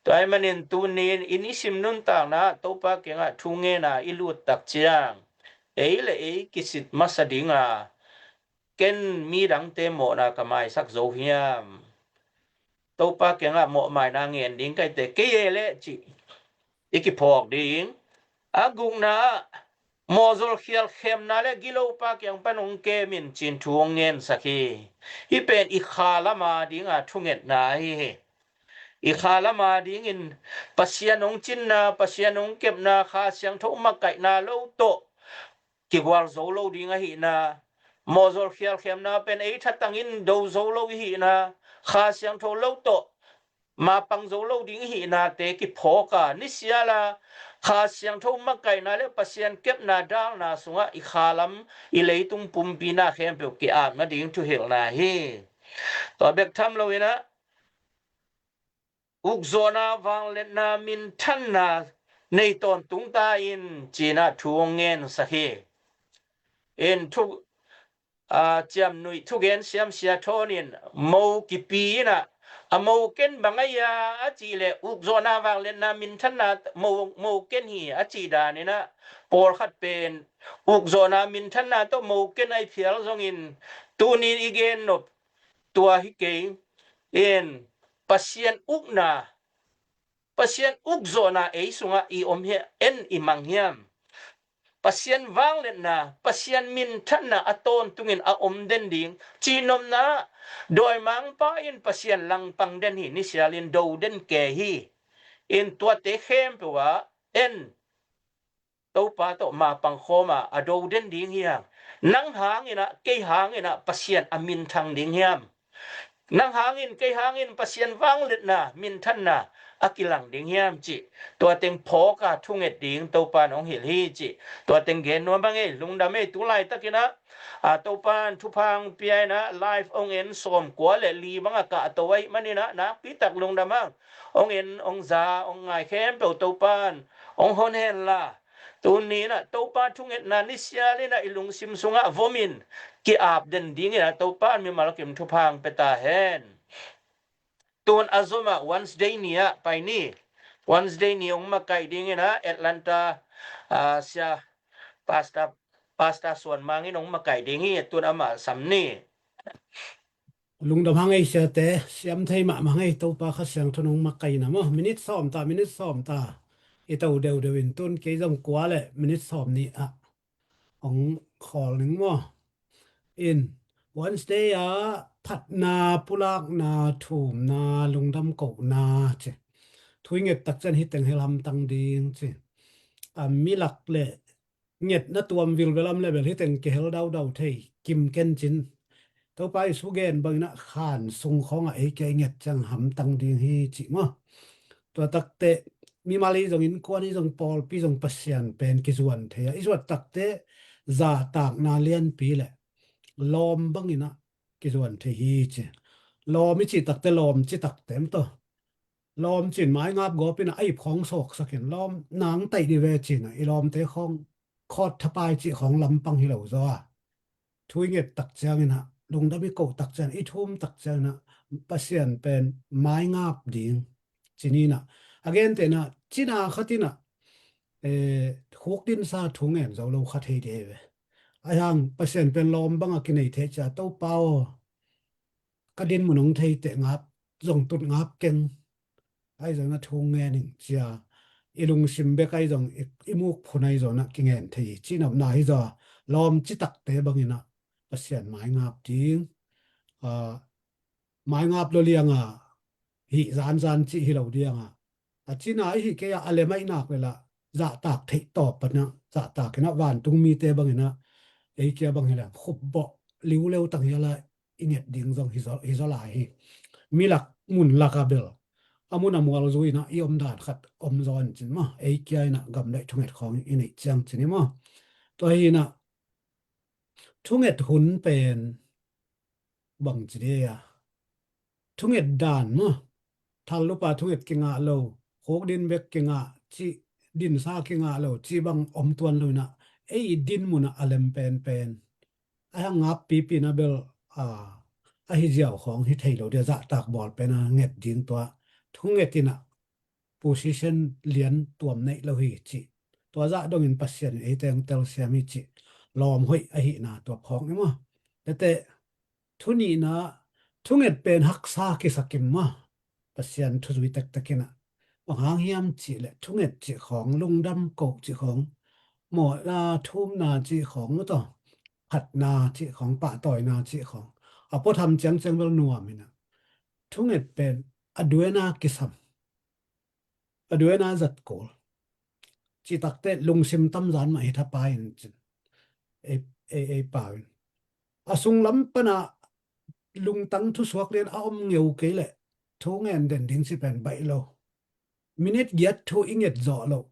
Tua ahih manin tuni-in i nisim nuntakna Topa kiangah thungena i lut tak ciang, ei le ei kisit masa ding a, ken midangte mawhna ka maisak zo hiam? Topa kiangah mawhmaina ngen ding ka hite, kei e leh, cih i kiphawk ding. A gukna ah, mawhzol khial khemna leh gilopa kiang pan hong kem in, ci-in thu hong ngensak hi. Hih pen i kha lam a dinga thungetna ahi hi. I kha lam a dingin Pasian hong cinna, Pasian hong kepna, Kha Siangtho makaihna lo tawh kigual zo lo ding ahihna, mawhzol khial khemna pen ei thatangin do zo lo ihihna, Kha Siangtho lo tawh mapang zo lo ding ihihnate kiphawk a, nisial a Kha Siangtho makaihna leh Pasian kepna dalna sungah i kha lam, i leitung pumpi na khempeuh ki-ap nading thuhilhna hi. Tua bek tham loin ah, ukzawhna, vangliatna, minthanna nei tawntung ta in, ci-in ah thu hong ngensak hi. In thu, aa, ciamnuih thugen siam Sia Thawn in mo kipi in ah, a mo ken bang ahi a, a cih leh ukzawhna, vangliatna, minthanna mo, mo ken hi, a cih danin ah, pawlkhat pen ukzawhna, minthanna tawh mo ken ahi phial zongin, tuni-in i gen nop tua hi kei in, Pasian ukna, Pasian ukzawhna ei sungah i om hiam, en i mang hiam? Pasian vangliatna, Pasian minthanna a tawntungin a om den ding, cihnopna, dawimangpa in Pasian langpang den hi, nisialin do den kei hi. In tuate khempeuh ah en, Topa tawh mapang khawm a, a do den ding hiam? Nang hangin ah, kei hangin ah Pasian a minthang ding hiam? Nang hangin, kei hangin Pasian vangliatna, minthanna a kilang ding hiam cih, tua teng phawk a thunget ding Topa in hong hilh hi cih, tua teng gen nuam hang ei. Lungdam ei. Tu laitakin ah, a, Topa in thupha hong pia in ah, live hong en sawmkua leh li bang a kahto ahih manin ah, nakpi tak lungdam hang. Hong en, hong za, hong ngai khempeuh Topa in hong hon hen la. Tuni-in ah Topa thungetna nisialin ah i lungsim sungah vom in, ki-ap den dingin ah Topa in mimal kim thupha hong pia ta hen. Tu-in a zom ah Wednesday ni ah pai ni. Wednesday ni hong makaih dingin ah Atlanta, ah, Sia Pastor, Pastor Suan Mang in hong makaih ding hi. Tu-in amah sam ni. Lungdam hang ei siate, siam thei mahmah hang ei. Topa Kha Siangtho in hong makaihna maw. Minute sawm ta, minute sawm ta. I to deuhdeuh in, tu-in kei zong kua leh minute sawm ni ah hong khawl ning maw. In, Wednesday ah phatna, pulakna, thumna, lungdam kohna ci. thu i nget tak ciang hih teng hel hamtang ding ci. A, mi lak le ngetna tuam vilvel om le bel hih teng kihel daudau thei kim ken cin. Topa Jesu gen bangin ah khan sung khawngah ei kia i nget ciang hamtang ding hi cih maw? Tua takte mimal i zong, innkuan i zong, pawlpi zong Pasian pen kizuan thei a, i zuat takte zahtakna lianpi le lawm bangin ah kizuan thei hi ci. Lawm i cih takte lawm ci takte maw taw? Lawm cin mai ngap gawpin ah a ip khawng sawksakin lawm nang taih dih ve cin ah i lawmte khawng khawt thapai cih khawng lampang hi lo zaw a. Thu i nget tak ciangin ah, lungdam i koh tak ciangin, i thum tak ciangin ah Pasian pen mai ngap ding ci ni in ah. A gentehna cina khat in ah, eh, khuk dinsa thu ngen zo lo khat hei dih ve. Ahi hang Pasian pen lawm bangah kinei thei cia, Topa aw, ka dinmun hong thei teh ngap, zong tut ngap keng. Ahi zong na thu ngen ing cia, i lungsim bek ahi zong, i, i muk phun ahi zong na kingen thei hi. Cinopna hi zaw, lawm ci takte bangin ah Pasian mai ngap ding. Ah, mai ngap lo lianga hih zanzan cih hi lo dianga, a cina i hih kei a, a lem aih nak le lah zahtak theih tawp pana zahtak in ah vantung mite bangin ah ei kia bang hi leh khup bawh liuleu tang hi a lah i nget ding zong hi zaw, hi zaw lai hi. Mi lak mun lak a bel a mun a mual zui in ah i om dan khat om zaw in cin maw? Ei kia in ah gamdaih thunget khawng i neih ciang cin hi maw? Tua hi in ah thunget hun pen bang ci dia, thunget dan maw? Thal lupa thunget kingah lo, khuk din bek kingah cih, dinsa kingah lo cih bang om tuan lo in ah ei i dinmun ah a lem penpen. Ahi hang ngap pipi in ah bel, a, ahi ziau khawng hi thei lo dia, zahtak bawl pen a nget ding tua thunget in ah position lian tuam neih lo hi cih. Tua zah dongin Pasian in eite hong telsiam hi cih lawm hoih ahihna tua phawk ni maw? Tete, thu nihna, thunget pen haksa kisakim maw? Pasian thuzui tektek in ah. Bang hang hiam cih leh thunget cih khawng, lungdam koh cih khawng, mawhna thumna cih khawng maw taw, phatna cih khawng, pahtawina cih khawng, a puatham ciangciang bel nuam in ah. Thunget pen a duena kisam, a duena zat kul. Cih takte lungsim tamzan mah hi thapai in cin. Ei, ei, ei pau in a sunglam pana lungtang thusuak lian a om ngeu kei leh thu ngen den ding ci pen baih lo. Minit giat thu i nget zawh loh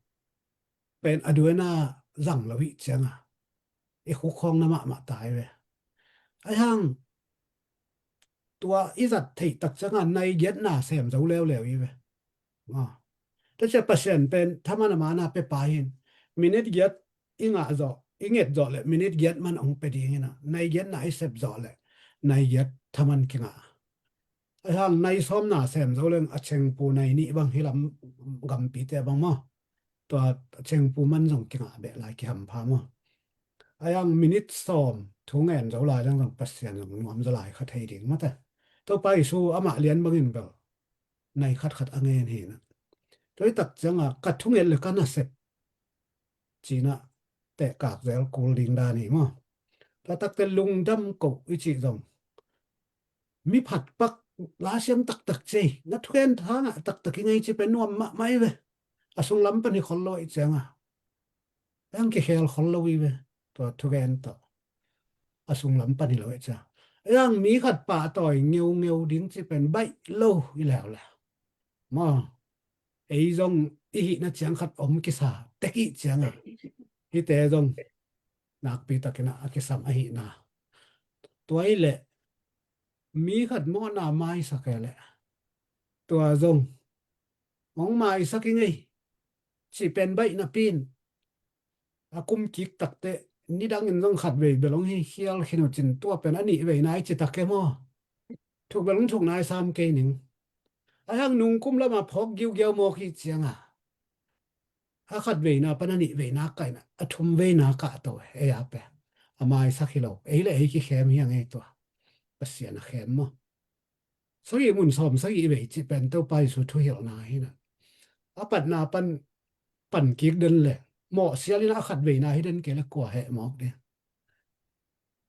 pen a duena zang lo hih cianga i khuk khawng na mahmah tai ve. Ahi hang tua i zat theih tak cianga nai giatna sem zo leuleu hi ve. Tua cia Pasian pen thaman a mana pia pa hin, minit giat i ngah zawh, i nget zawh leh minit giat man hong pia ding in ah, nai giatna i sep zawh leh nai giat thaman kingah. Ahi hang nai sawmna sem zo leng a chengpu nai nih bang hi lam gampite bang maw? Tua a chengpu man zong kingah beh lai kihampha maw? Ahi hang minit sawm thu ngen zo lai leng zong Pasian zong nuam zaw lai kha thei ding maw te. Topa Jesu amah lian bangin bel nai khatkhat a ngen hi in ah. Tua i tak cianga ka thunget le ka nasep ci in ah tehkak zel kul ding dan hi maw? Tua takte lungdam koh i cih zong mi phatpak lasiam taktak ci ei, na thugen thangah taktak i ngei ci pen nuam mahmah hi ve. A sunglam pan hi khol lo i cianga, ang kikhel khol lo hi ve. Tua thugen tawh a sunglam pan hi lo i cia, ang mi khat pahtawi ngeungeu ding ci pen baih lo hi leuleu maw? Ei zong i hihna ciang khat om kisa tek i cianga, hihte zong nakpi takin ah a kisam ahihna. Tua hi leh mi khat mawhna maisak e leh tua zong hong maisak i ngei cih pen baih napi in a kum kik takte nidangin zong khatvei bel hong hi khial khin uh cin, tua pen a nihveina i ci tak e maw? Thuk bel hong thuk nai sam kei ning. Ahi hang nungkum lama phawk giugiau mawk hi cianga, a khatveina pan a nihveina kaihna a thumveina kah to ei a pe. A maisak hi lo, ei le ei kikhem hi a ngei tua. Pasian a khem maw? Sagih mun sawm sagih vei cih pen Topa Jesu thuhilhna hi na. A patna pan pan kik den le mawh sial in a khatveina hi den kei le kua heh mawk ding.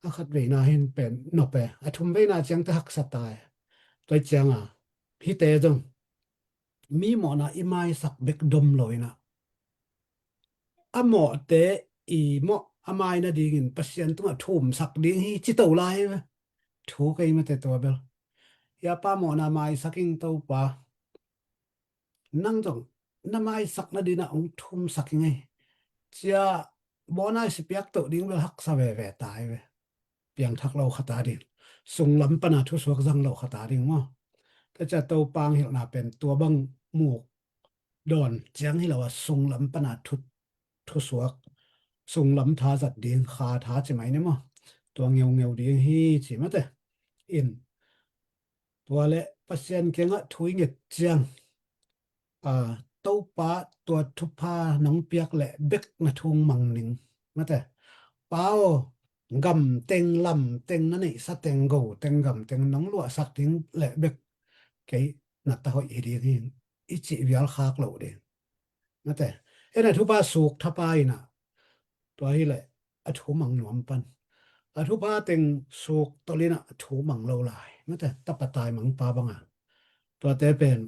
A khatveina hin pen nop e, a thumveina ciangte haksa ta e. Tua cianga hihte zong mi mawhna i maisak bek dom lo inah, a mawhte i mawh a mai nadingin Pasian tungah thumsak ding hi ci to lai ve. Thu kei mate tua bel. Hia pa mawhna maisak ing Topa. Nang zong na maisak nadinah hong thumsak ing ei. Cia mawhna i si piak toh ding bel haksa veve tai ve. Piangthak lo khata ding. Sunglam pana thusuak zang lo khata ding maw. Tua cia Topa hong hilhna pen tua bang muk dawn ciang hi lo a sunglam pana thu, thusuak, sunglam tha zat ding, kha tha ci mai ni maw. Tua ngeungeu ding hi ci mate. In, tua le Pasian kiangah thu i nget ciang, a, Topa tua thupha nong piak le bek na thu hong mang ning mate. Pa aw, gam teng, lam teng, na neihsa teng, go teng, gam teng nong luahsak ding le bek kei na ta hoih hi ding hi. I cih vial khak lo ding. Mate, en a thupha suk thapa inah, tua hi le a thu mang nuam pan. A thupha teng suk tol inah a thu mang lo lai. Mate, tapa taimang pa banga. Tuate pen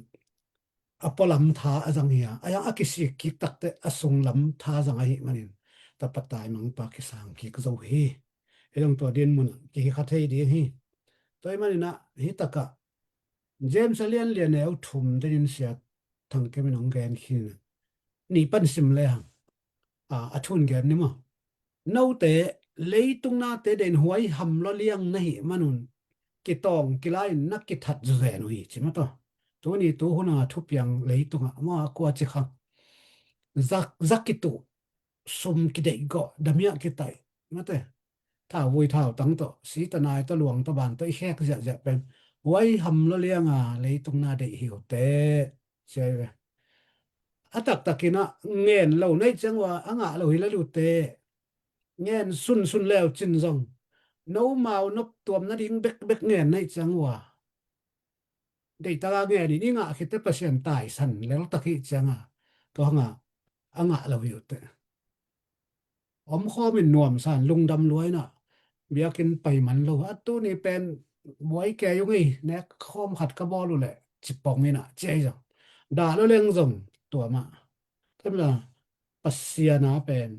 a pualam tha a zang hi a, a yang a kisik kik takte a sunglam tha zang ahi manin tapa taimang pa kisang kik zo hi. Ei zong tua din munah kihi kha thei ding hi. Tua hi maninah hi takah James a lian lian neu thum denin sia thangkemin hong gen khin. Nih pan sim le hang. A, a thun gen ni maw. Note leitung nate den huai ham lua liang na hih manun kitawng kilai in na kithat zuzen uh hi ci mataw. Tuni tu huna thupiang leitungah maw a kua ci khang. Zak, zak kituh sum kideih gawh damiah kitaih mate. Thauvui thautang tawh, sita nai tawh, luang tawh, ban tawh i khek ziahziah pen huai ham lua lianga leitung na deih hi uh teh. Sia hi ve. A taktakinah ngen lo neih ciang ua a ngah lo hi lel uh teh. Ngen sunsun leu cin zong nomau noptuam nading bekbek ngen neih ciang ua deihtaga ngenin i ngah khit teh Pasian taisan leltak hih cianga tua hanga a ngah lo hi uh teh. Omkhawmin nuamsan lungdam luainah biakinn pai man lo a tuni pen buai kei ung ei nek khawm khat ka bawl uh leh cipong inah ci ei zong dah lo leng zong tuamah. Tua mila Pasiana pen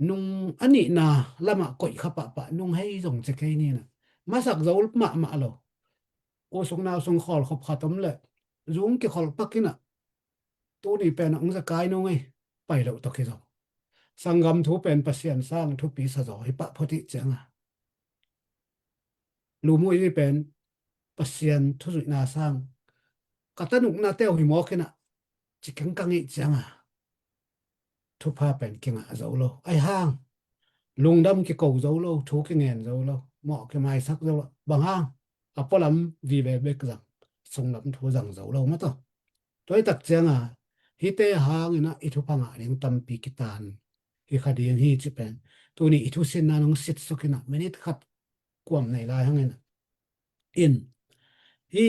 nung a nihna lamah koih kha pahpah nung hei zong ci kei ninah masak zo mahmah lo. U sung nau sung khawl khop khat om leh zung kikholh pak inah tuni pen a ung zakai nung ei pai loh tawh kizo. Sanggam thu pen Pasian sang thupi sa zaw hi pah phot ih cianga. Lumuih pen Pasian thuzuihna sang ka tanukna teu hi mawk inah ci kengkang ih cianga. Thupha pen kingah zo lo. Ai hang lungdam kiko zo lo, thu kingen zo lo, mawh kimaisak zo lo. Bang hang a pualam vive bek zang, sunglam thu zang zo lo mataw. Tua i tak cianga hite hanginah i thupha ngah ding tampi kitan hi kha ding hi ci pen. Tuni i thusinna nong sitsuk inah minit khat kuam nei lai hangin in hi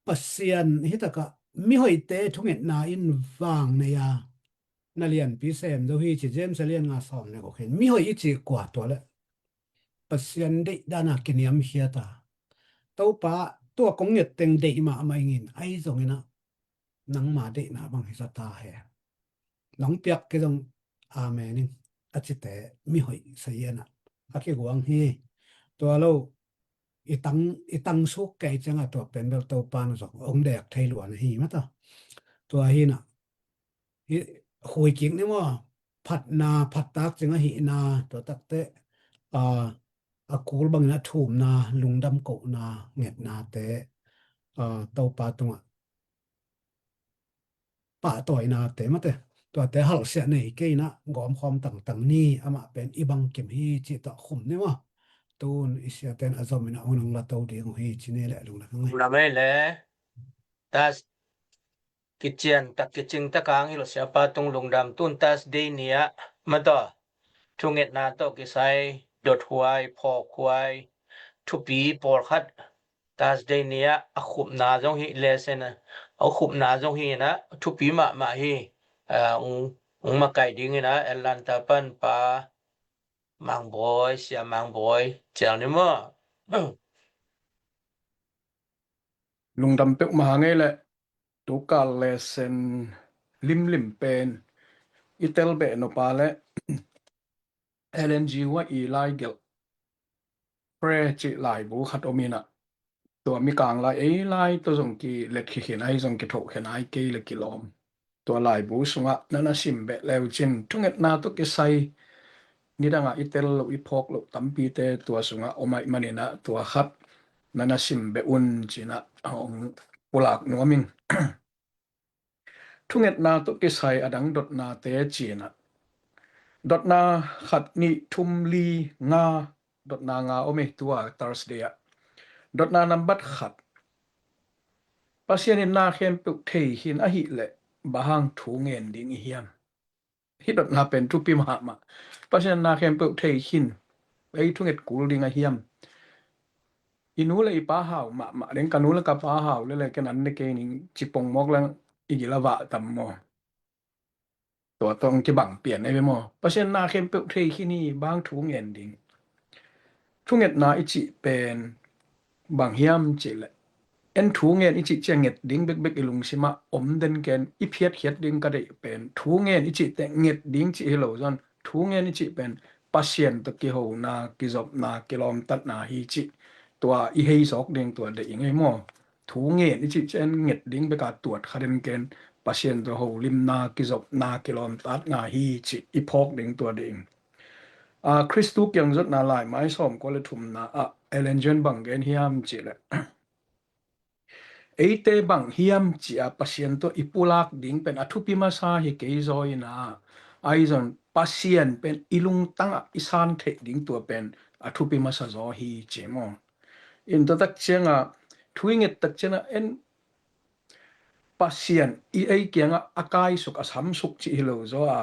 Pasian hi takah mihoihte thungetna in vang nei a na lianpi sem zo hi ci James a lian nga sawm le guk hin mihoih i ci kua tua le Pasian deih dana kiniamkhiat a Topa tua kong nget teng deih mahmah ingin ahi zonginah nangma deihna bang hi zata he. Nong piak kei zong amen in a cite mihoih sahianah a kiguang hi. Tua lo i tang, i tang suk kei cianga tua pen bel Topa na zong ong dek thei luan ahi mata. Tua hinah hi hui kik ni maw phatna phattak cing ahihna tua takte a, a kul bangin a thumna lungdam kohna ngetnate a, Topa tungah pahtawinate mate tuate halhsiah nei kei inah gawmkhawm tangtang ni amah pen i bangkim hi cih tawh khum ni maw. Tun i siaten a zomin a hun hong la to ding uh hi ci ni leh lungdam hang hi. Lungdam ei le. Tas kician tak kicing tak hang hi lo siapa tung lungdam tun Thursday ni ah mataw thungetna tawh kisai dothuai phawkhuai thupi pawlkhat Thursday ni ah a khupna zong hi lesson a khupna zong hi inah thupi mahmah hi. Ung, ung makai ding inah Atlanta pan pa Mangbawi, sia Mangbawi cial ni maw. Lungdam peuhmah hang ei leh, tukal lesson limlim pen i tel beh nop a leh L N G U a i lai gelh, Prayer cih laibu khat om in ah, tua Mikang lai, ei lai tawh zong kilet khia khin, ahi zong kithoh khin, ahi kei leh kilawm. Tua laibu sungah na na sim beh le uh cin, thungetna tawh kisai nidangah i tel loh, i phawk loh tampite tua sungah om ahih manin ah, tua khat na na sim beh un ci-in ah hong pulak nuam ing. Thungetna tawh kisai a dang dotnate ci-in ah, dotna khat, nih, thum, li, nga, dotna nga om hi tua Thursday ah. Dotna nambat khat, Pasian in na khempeuh thei khin ahih leh bang hang thu ngen ding i hiam? Hih dotna pen thupi mahmah. Pasian in na khempeuh thei khin, ei thunget kul ding a hiam? I nu le i pa hau mahmah ding, ka nu le ka pa hau lel leh ken an ne kei ning ci pongmawk leng i gil a vah tam maw? Tua tawh kibang pian ei ve maw? Pasian in na khempeuh thei khin hi, bang hang thu ngen ding? Thungetna i cih pen bang hiam cih leh, en thu ngen i cih ciang nget ding bekbek i lungsim ah om den ken, i phiatkhiat ding ka deih pen, thu ngen i cih teh nget ding cih hi lo zaw in, thu ngen i cih pen Pasian tawh kihona, kizopna, kilawmtatna hi cih tua i hei zawk ding tua deih ing ei maw? Thu ngen i cih ciang nget ding bek a tuat kha den ken, Pasian tawh holimna, kizopna, kilawmtatna hi cih i phawk ding tua deih ing. A, Khristu kiang zotna laimai sawmkua le thumna ah Ellen G. White in bang gen hiam cih leh, eite bang hiam ci-a Pasian tawh i pulak ding pen a thupi masa hi kei zaw in ah, ahi zong Pasian pen i lungtang ah i san theih ding tua pen a thupi masa zaw hi ci maw? In tua tak ciang a, thu i nget tak ciang a, en Pasian i ei kiangah a kaisuk, a samsuk cih hi lo zaw a,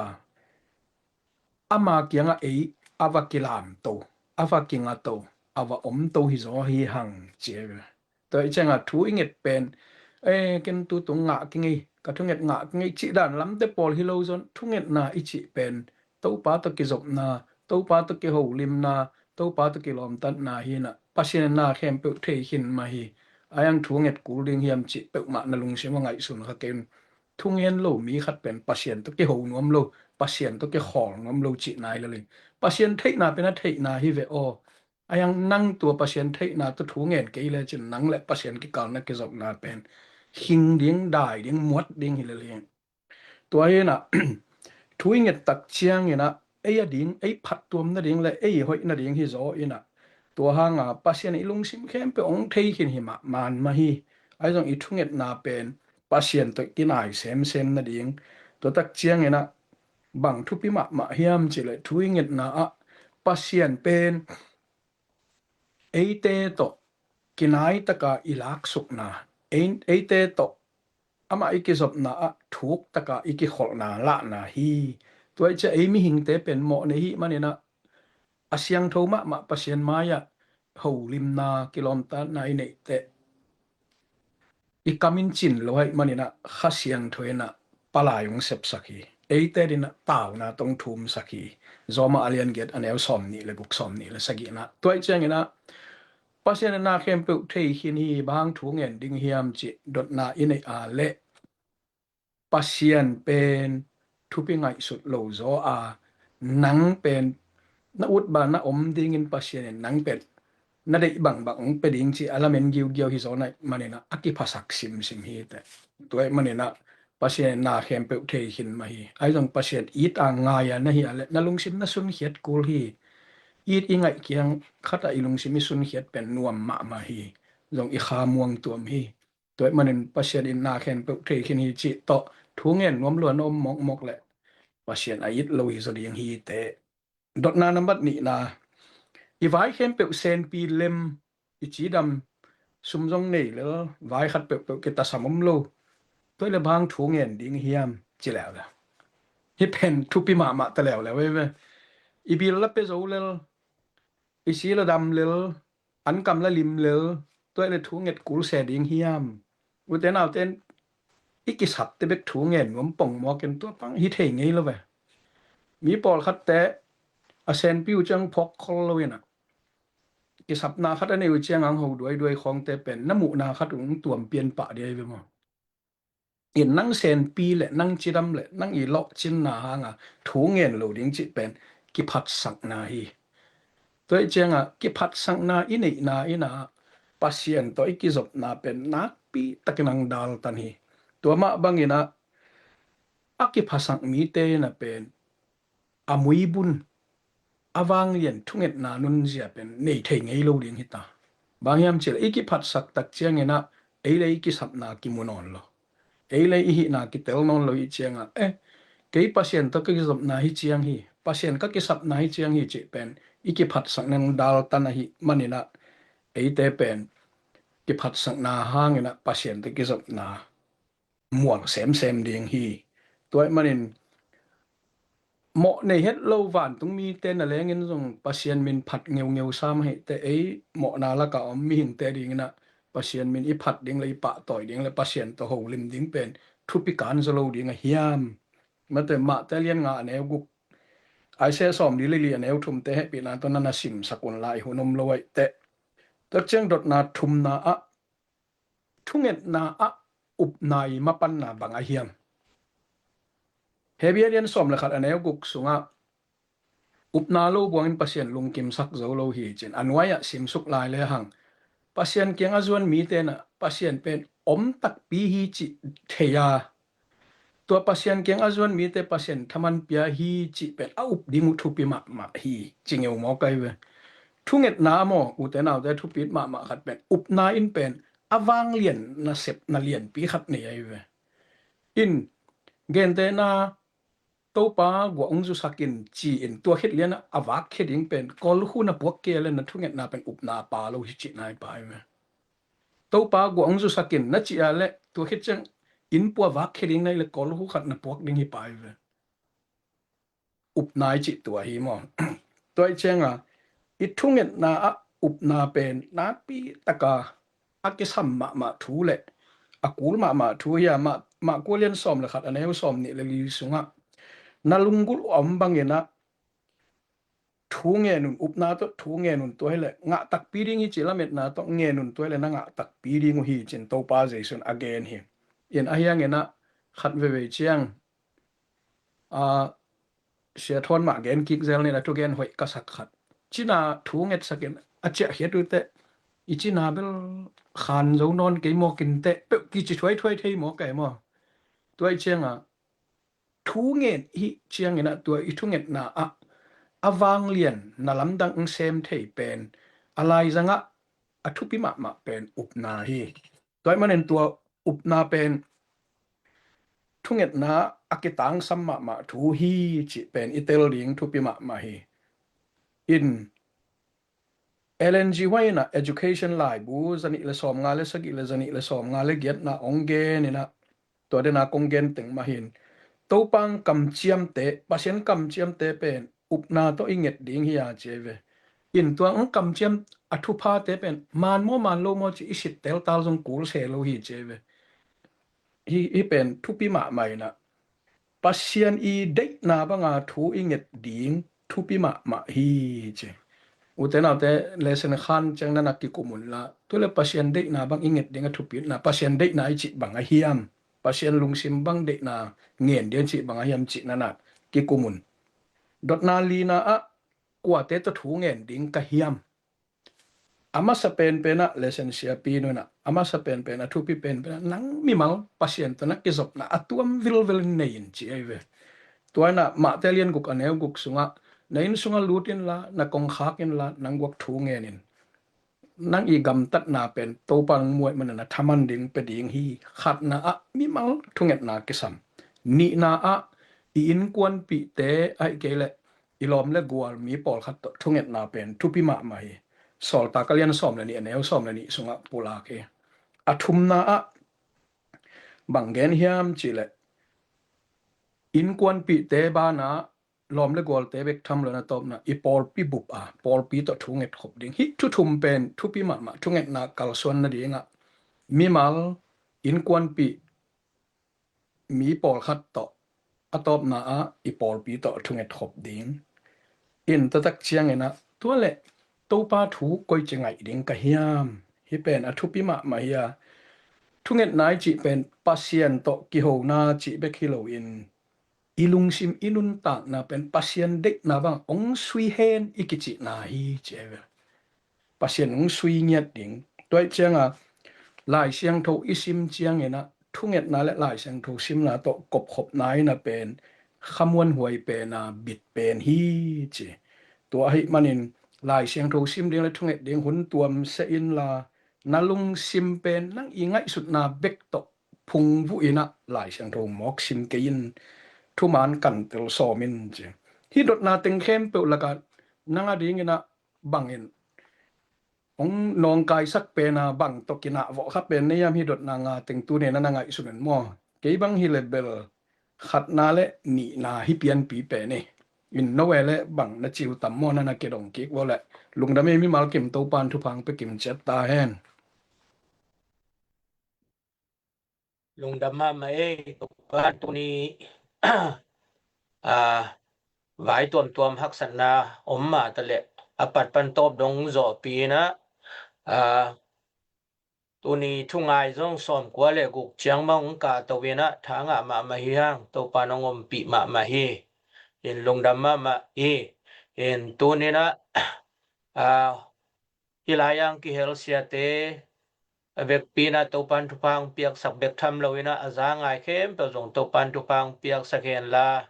ama kiangah ei a va kilamto, a va kingato, a va omto hi zaw hi hang ci ei ve. Tua i ciang a thu i nget pen, e, ken tu tung ngah kingei, ka thunget ngah kingei cih dan lamte pawl hi lo zaw in, thungetna i cih pen Topa tawh kizopna, Topa tawh kiholimna, Topa tawh kilawmtatna hi in ah, Pasian in na khempeuh thei khin mah hi. Ahi zong thu nget kul ding hiam cih peuhmah na lungsim ah ngaihsun kha kei un. Thu ngen lo mi khat pen Pasian tawh kiho nuam lo, Pasian tawh kikhawl nuam lo cihna hi lel hi. Pasian theihna pen a theihna hi ve aw. Ahi zong nang tua Pasian theihna tawh thu ngen kei le cin, nang le Pasian kikalna, kizopna pen khing ding, dai ding, muat ding hi lel hi. Tua hi in ah, thu i nget tak ciang in ah, ei a ding, ei phattuam nading le ei hoih nading hi zaw in ah, tua hang a Pasian i lungsim khempeuh hong thei khin hi mah, man mah hi. Ahi zong i thungetna pen Pasian tawh kinai semsem nading. Tua tak ciang in ah, bang thupi mahmah hiam cih leh, thu i ngetna ah Pasian pen eite tawh kinai taka i laksukna, ei, eite tawh amah i kizopna ah thuk taka i kikholhna lahna hi. Tua i ciang ei mihingte pen mawh nei hi manin ah, a siangtho mahmah Pasian mai-ah holimna, kilawmtatna i neih teh, i kam in cin lo ahih manin ah Kha Siangtho in ah palai hong sepsak hi. Eite ading ah tauna tawh hong thumsak hi. Roma a lian giat, a neu sawmnih le guk, sawmnih le sagihna. Tua i ciang in ah, Pasian in na khempeuh thei khin hi, bang hang thu ngen ding hiam cih dotna i neih a leh, Pasian pen thupi ngaihsut lo zaw a, nang pen na ut bang na om dingin Pasian in nang pen na deih bangbang hong pia ding cih a lamen giugiau hi zaw ahih manin ah a kiphasak simsim hi teh. Tua ahih manin ah Pasian in na khempeuh thei khin mah hi. Ahi zong Pasian it a ngai a na hih a leh, na lungsim na sunkhiat kul hi. It i ngaih kiang khat ah i lungsim i sunkhiat pen nuam mahmah hi. Zong i kha muang tuam hi. Tua ahih manin Pasian in na khempeuh thei khin hi cih tawh thu ngen nuam lua na om mawkmawk leh, Pasian a it lo hi zaw ding hi teh. Dotna nambat nihna, i vai khempeuh senpi lem, i cidam, sum zong nei lel, vai khat peuhpeuh kitasam om lo. Tua i leh bang hang thu ngen ding hiam ci leuleu. Hih pen thupi mahmah ta leuleu ei ve. I bil la pia zo lel, i si la dam lel, an kam la lim lel, tua i leh thu nget kul se ding hiam? Ute naute in i kisatte bek thu ngen nuam pongmawk in, tua bang hi thei ngei lo ve. Mi pawlkhatte a senpi uh ciang phawk khol lo in ah, kisapna khat a nei uh ciang ang ho duaiduai khawngte pen na muhna khat ung tuam pian pah dia i ve maw? In nang senpi le nang cidam le nang i lawhcinna hanga thu ngen lo ding cih pen kiphatsakna hi. Tua i cianga kiphatsakna i neihna ina Pasian tawh i kizopna pen nakpi takin ang daltan hi. Tua mah bangina a kiphasak mite ina pen a muibun a vanglian thungetna nunzia pen nei thei ngei lo ding hita. Bang hiam cil i kiphatsak tak ciangina ei le i kisapna kimu nawn lo. Ei le i hihna kitel nawn lo i cianga eh kei Pasian tawh ka kizopna hi ciang hi, Pasian ka kisapna hi ciang hi cih pen i kiphatsak nang daltan ahi manina eite pen kiphatsakna hangina Pasian tawh kizopna muang semsem ding hi. Tua i manin mawh nei het lo vantung mite na lengin zong Pasian min phat ngeungeu sam hi te ei mawhna laka om mihingte dingina Pasian min i phat ding le i pahtawi ding le Pasian tawh holim ding pen thupi kan zo lo ding a hiam? Mate mahte lian nga a neu guk aise sawm li le li a neu thumte hehpihna tawh nana simsak unla i hun om lo aih te. Tua ciang dotna thumna ah thungetna ah upna i mapanna bang a hiam? Hebia lian sawm le khat a neu guk sungah upna lo buangin Pasian lungkimsak zo lo hi cin a nuai-ah simsuk lai le hang Pasian kiang a zuan mite na Pasian pen om takpi hi cih thei a tua Pasian kiang a zuan mite Pasian thaman pia hi cih pen a up ding uh thupi mahmah hi ci ngeu maw kai ve. Thungetna maw ute naute thupit mahmah khat pen upna in pen a vanglian nasep na lianpi khat nei ahi ve. In gentena Topa guah ung zusakin ci-in tua khit liana a vak khia ding pen kolhu na puak kei le na thungetna pen upna pa lo hi cihna hi pa ahi ve. Topa guah ung zusakin na cih a le tua khit ciang inn pua vak khia ding na hi le kolhu khat na puak ding hi pa ahi ve. Upna i cih tua hi maw? Tua i cianga i thungetna ah upna pen nakpi taka a kisam mahmah thu le a kul mahmah thu hi a mah, mah kua lian sawm le khat a neu sawm nih le li sungah na lunggulh a om bangina thu ngen un upna tawh thu ngen un tua hi le ngah takpi ding hi ci lametna tawh ngen un tua hi le na ngah takpi ding uh hi cin Topa Jesu'n a gen hi. In a hiangina khat veve ciang a sia thawn mah gen kik zel nin a thugen hoih ka sak khat cina thu ngetsakin a ciahkhiat uh teh i cina bel khan zo nawn kei maw kinteh peuh kici thuaithuai thei maw kai maw? Tua i cianga thu nget hi ciangina tua i thungetna ah a vanglian na lamdang sem thei pen a laizangah a thupi mahmah pen upna hi. Tua i manin tua upna pen thungetna a kitangsam mahmah thu hi cih pen i tel ding thupi mahmah hi. In Ellen G White in a Education laibu zanih le sawm nga le sagih le zanih le sawm nga le giatna ong gen ina tua dena kong gen teng mahin Topa ang kamciamte Pasian kamciamte pen upna tawh i nget ding hi a ci ve. In tua ang kamciam a thuphate pen man maw man lo maw ci i sit teltal zong kul se lo hi ci ve. Hi, hi pen thupi mahmah ina Pasian i deihna banga thu i nget ding thupi mahmah hi ci. Ute naute lesen khan ciang nana kikum unla tu le Pasian deihna bang i nget ding a thupitna Pasian deihna i cih bang a hiam? Pasian lungsim bang deihna ngen ding cih bang a hiam cih nana kikum un. Dotna lina ah kuate tawh thu ngen ding ka hiam? A masa penpenah lesen siapi nunah a masa penpenah thupi penpenah nang mimal Pasian tawh na kizopna a tuam vilvel nei in ci ahi ve. Tuanah mahte lian guk a neu guk sungah na inn sungah lut inla na kongkhak inla nang guak thu ngen in. Nang i gamtatna pen Topa nang muaih mana na thaman ding pe ding hi. Khatna ah mimal thungetna kisam. Nihna ah i innkuanpihte ahi kei leh i lawm le gual mi pawlkhat tawh thungetna pen thupi mahmah hi. Sawltak a lian sawm le nih a neu sawm le nih sungah pulak hi. A thumna ah bang gen hiam cihleh innkuanpihte banah lawm le gualte bek tham lo na tawpna i pawlpi bup a pawlpi tawh thunget khop ding hi. Thu thum pen thupi mahmah thungetna kalsuan nadingah mimal innkuanpih mi pawlkhat tawh a tawpna ah i pawlpi tawh thunget khop ding. In tatak cianginah tua le Topa thu koici ngaih ding ka hiam? Hih pen a thupi mahmah hi a, thungetna i cih pen Pasian tawh kihona cih bek hi loin, i lungsim i nuntakna pen Pasian deihna bang hong sui hen i kicihna hi ci hi ve. Pasian hong sui ngiat ding. Tua ih cianga Lai Siangtho i sim ciangin ah thungetna le Lai Siangtho simna tawh kopkhopna in ah pen khamuanhuai pen a bit pen hi ci. Tua ahih manin Lai Siangtho sim ding le thunget ding hun tuam se inla, na lungsim pen nang i ngaihsutna bek tawh phungvuh in ah Lai Siangtho mawk sim kei in, thuman kan tel sawm in ci. Hih dotna teng khempeuh lakah nang a dingin ah bangin hong nawngkaisak pen a bang tawh kinah vawh kha pen na hiam? Hih dotna nga teng tuni na na ngaihsun in maw? Kei bang hi le bel khatna le nihna hi pianpi pen hi. In no e le bang na ci uh tam maw, na na kidong kik vawh le. Lungdam ei, mimal kim Topan thupha hong pia kim ciat ta hen. Lungdam mahmah ei, Topa tuni a vai tuamtuam haksatna om mah ta leh a pat pan tawp dong zawhpih in ah, a tuni thungai zong sawmkua le guk ciang bang hong kahto in ah tha ngah mahmah hi hang, Topa nong ompih mahmah hi. In lungdam mahmah hi. In tuni in ah, a hih lai-ah hong kihel siate a vekpi in ah Topan thupha hong piaksak bek tham lo in ah a za ngai khempeuh zong Topan thupha hong piaksak hen la.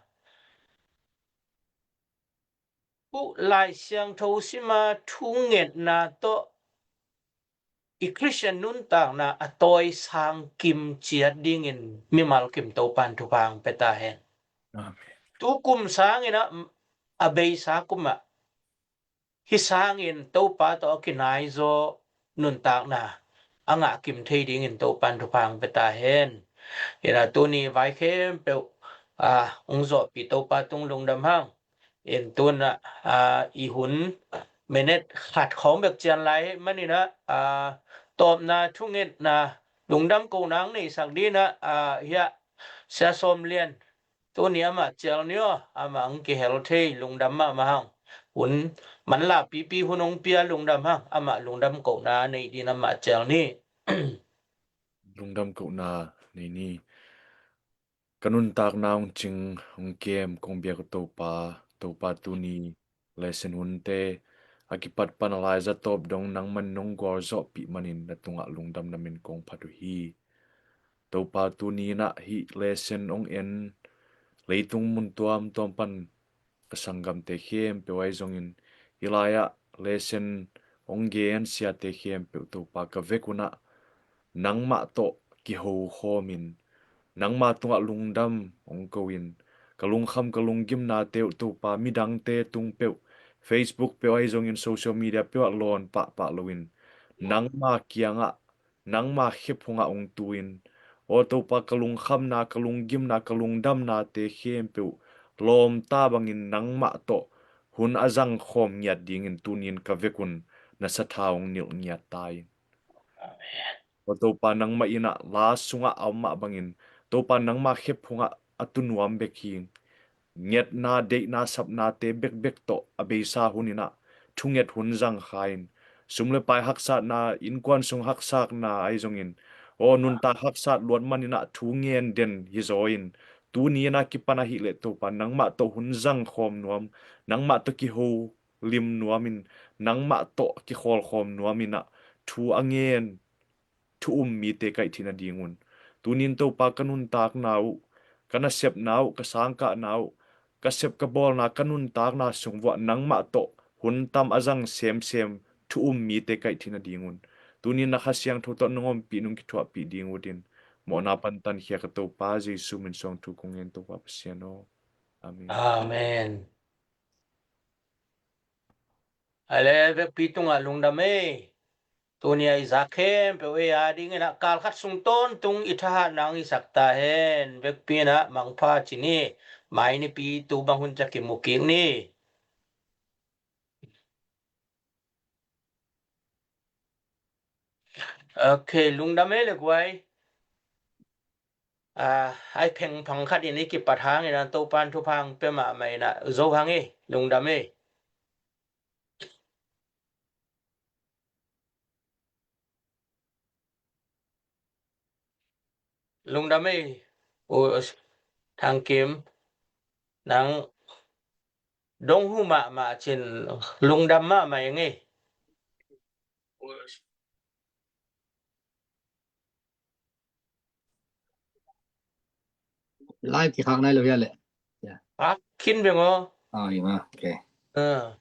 Pu Lai Siangtho sima thungetna tawh i Khristian nuntakna a tawi sang kim ciat dingin mimal kim Topan thupha hong pia ta hen. Amen. Tu kum sangin ah a beisa kum ah hih sangin Topa tawh a kinaizaw nuntakna a ngah kim thei dingin Topan thupha hong pia ta hen. In ah tuni vai khempeuh a hong zawhpih Topa tung lungdam hang. In tun ah, a i hun minute khat khawng bek cian lai ahih manin ah, a tawpna thungetna lungdam kohna hong neihsak dingin ah, a hiah Sia Sawm Lian, tuni amah cial ni aw, amah hong kihel thei, lungdam mahmah hang. Hun manlahpipi hun hong pia, lungdam hang, amah lungdam kohna nei dingin amah cial ni. Lungdam kohna nei ni. Ka nuntakna hong cing hong kem kong biak uh Topa, Topa tuni lesson hunte a kipat pan a laiza tawp dong nangman nong gualzawhpih manin na tungah lungdam na min kong phat uh hi. Topa tuni in ah hih lesson hong en leitung mun tuamtuam pan ka sanggamte khempeuh ahi zongin hih lai-ah lesson hong gen siate khempeuh Topa ka vek un ah nangmah tawh kiho khawmin nangmah tungah lungdam hong ko-in ka lungkham ka lunggimnate uh Topa midangte tung peuh, Facebook peuh ahi zongin social media peuh ah lawn pahpah loin nangma kiangah nangma khephungah hong tu-in, aw Topa, ka lungkhamna, ka lunggimna, ka lungdamnate khempeuh lawmta bangin nangmah tawh hun a zangkhawm ngiat dingin tunin ka vek un na sathau hong nilh ngiat ta in. Amen. Aw Topa, nangmah in ah la sungah a om mah bangin Topa, nangma khephungah a tu nuam bek hi. Ngetna, deihna, sapnate bekbek tawh a beisa hun in ah thunget hun zangkha in, sum le pai haksatna, innkuan sung haksakna ahi zongin, aw nuntak haksat luat man in ah thu ngen den hi zaw in, tuni in ah kipan ahih leh Topa, nangmah tawh hun zangkhawm nuam, nangmah tawh kiho lim nuam in, nangmah tawh kikhawlkhawm nuam in ah thu a ngen thu um mite kaih theih nadingun, tunin Topa ka nuntakna uh, ka nasepna uh, ka sangkahna uh, ka sep ka bawlna, ka nuntakna sung vuah nangmah tawh hun tam a zang semsem thu um mite kaih theih nadingun, tunin na Kha Siangtho tawh nong ompih nong kithuahpih ding uh din, mawhna pan tankhia ka Topa Jesu min suang thu kong ngen Topa Pasian aw. Amen. Amen. Ale vekpi tungah lungdam ei. Tuni a i zak khempeuh ei a dingin ah kal khat sung tawntung i thahat nang i sak ta hen. Vekpi in ah mangpha ci ni. Mai nipi tu bang hun ca kimu kik ni. Ok, lungdam ei le guai. A, ai phengphang khat in i kipat hangin ah Topan thupha hong pia mahmah in ah zo hang ei, lungdam ei. Lungdam ei. U Thang Kim, nang dong hu mahmah cin, lungdam mahmah ing ei. Live kikhak nai lo hia le. Ya. Ha, khin beng aw. Ah, ing ah. Okay. Ah.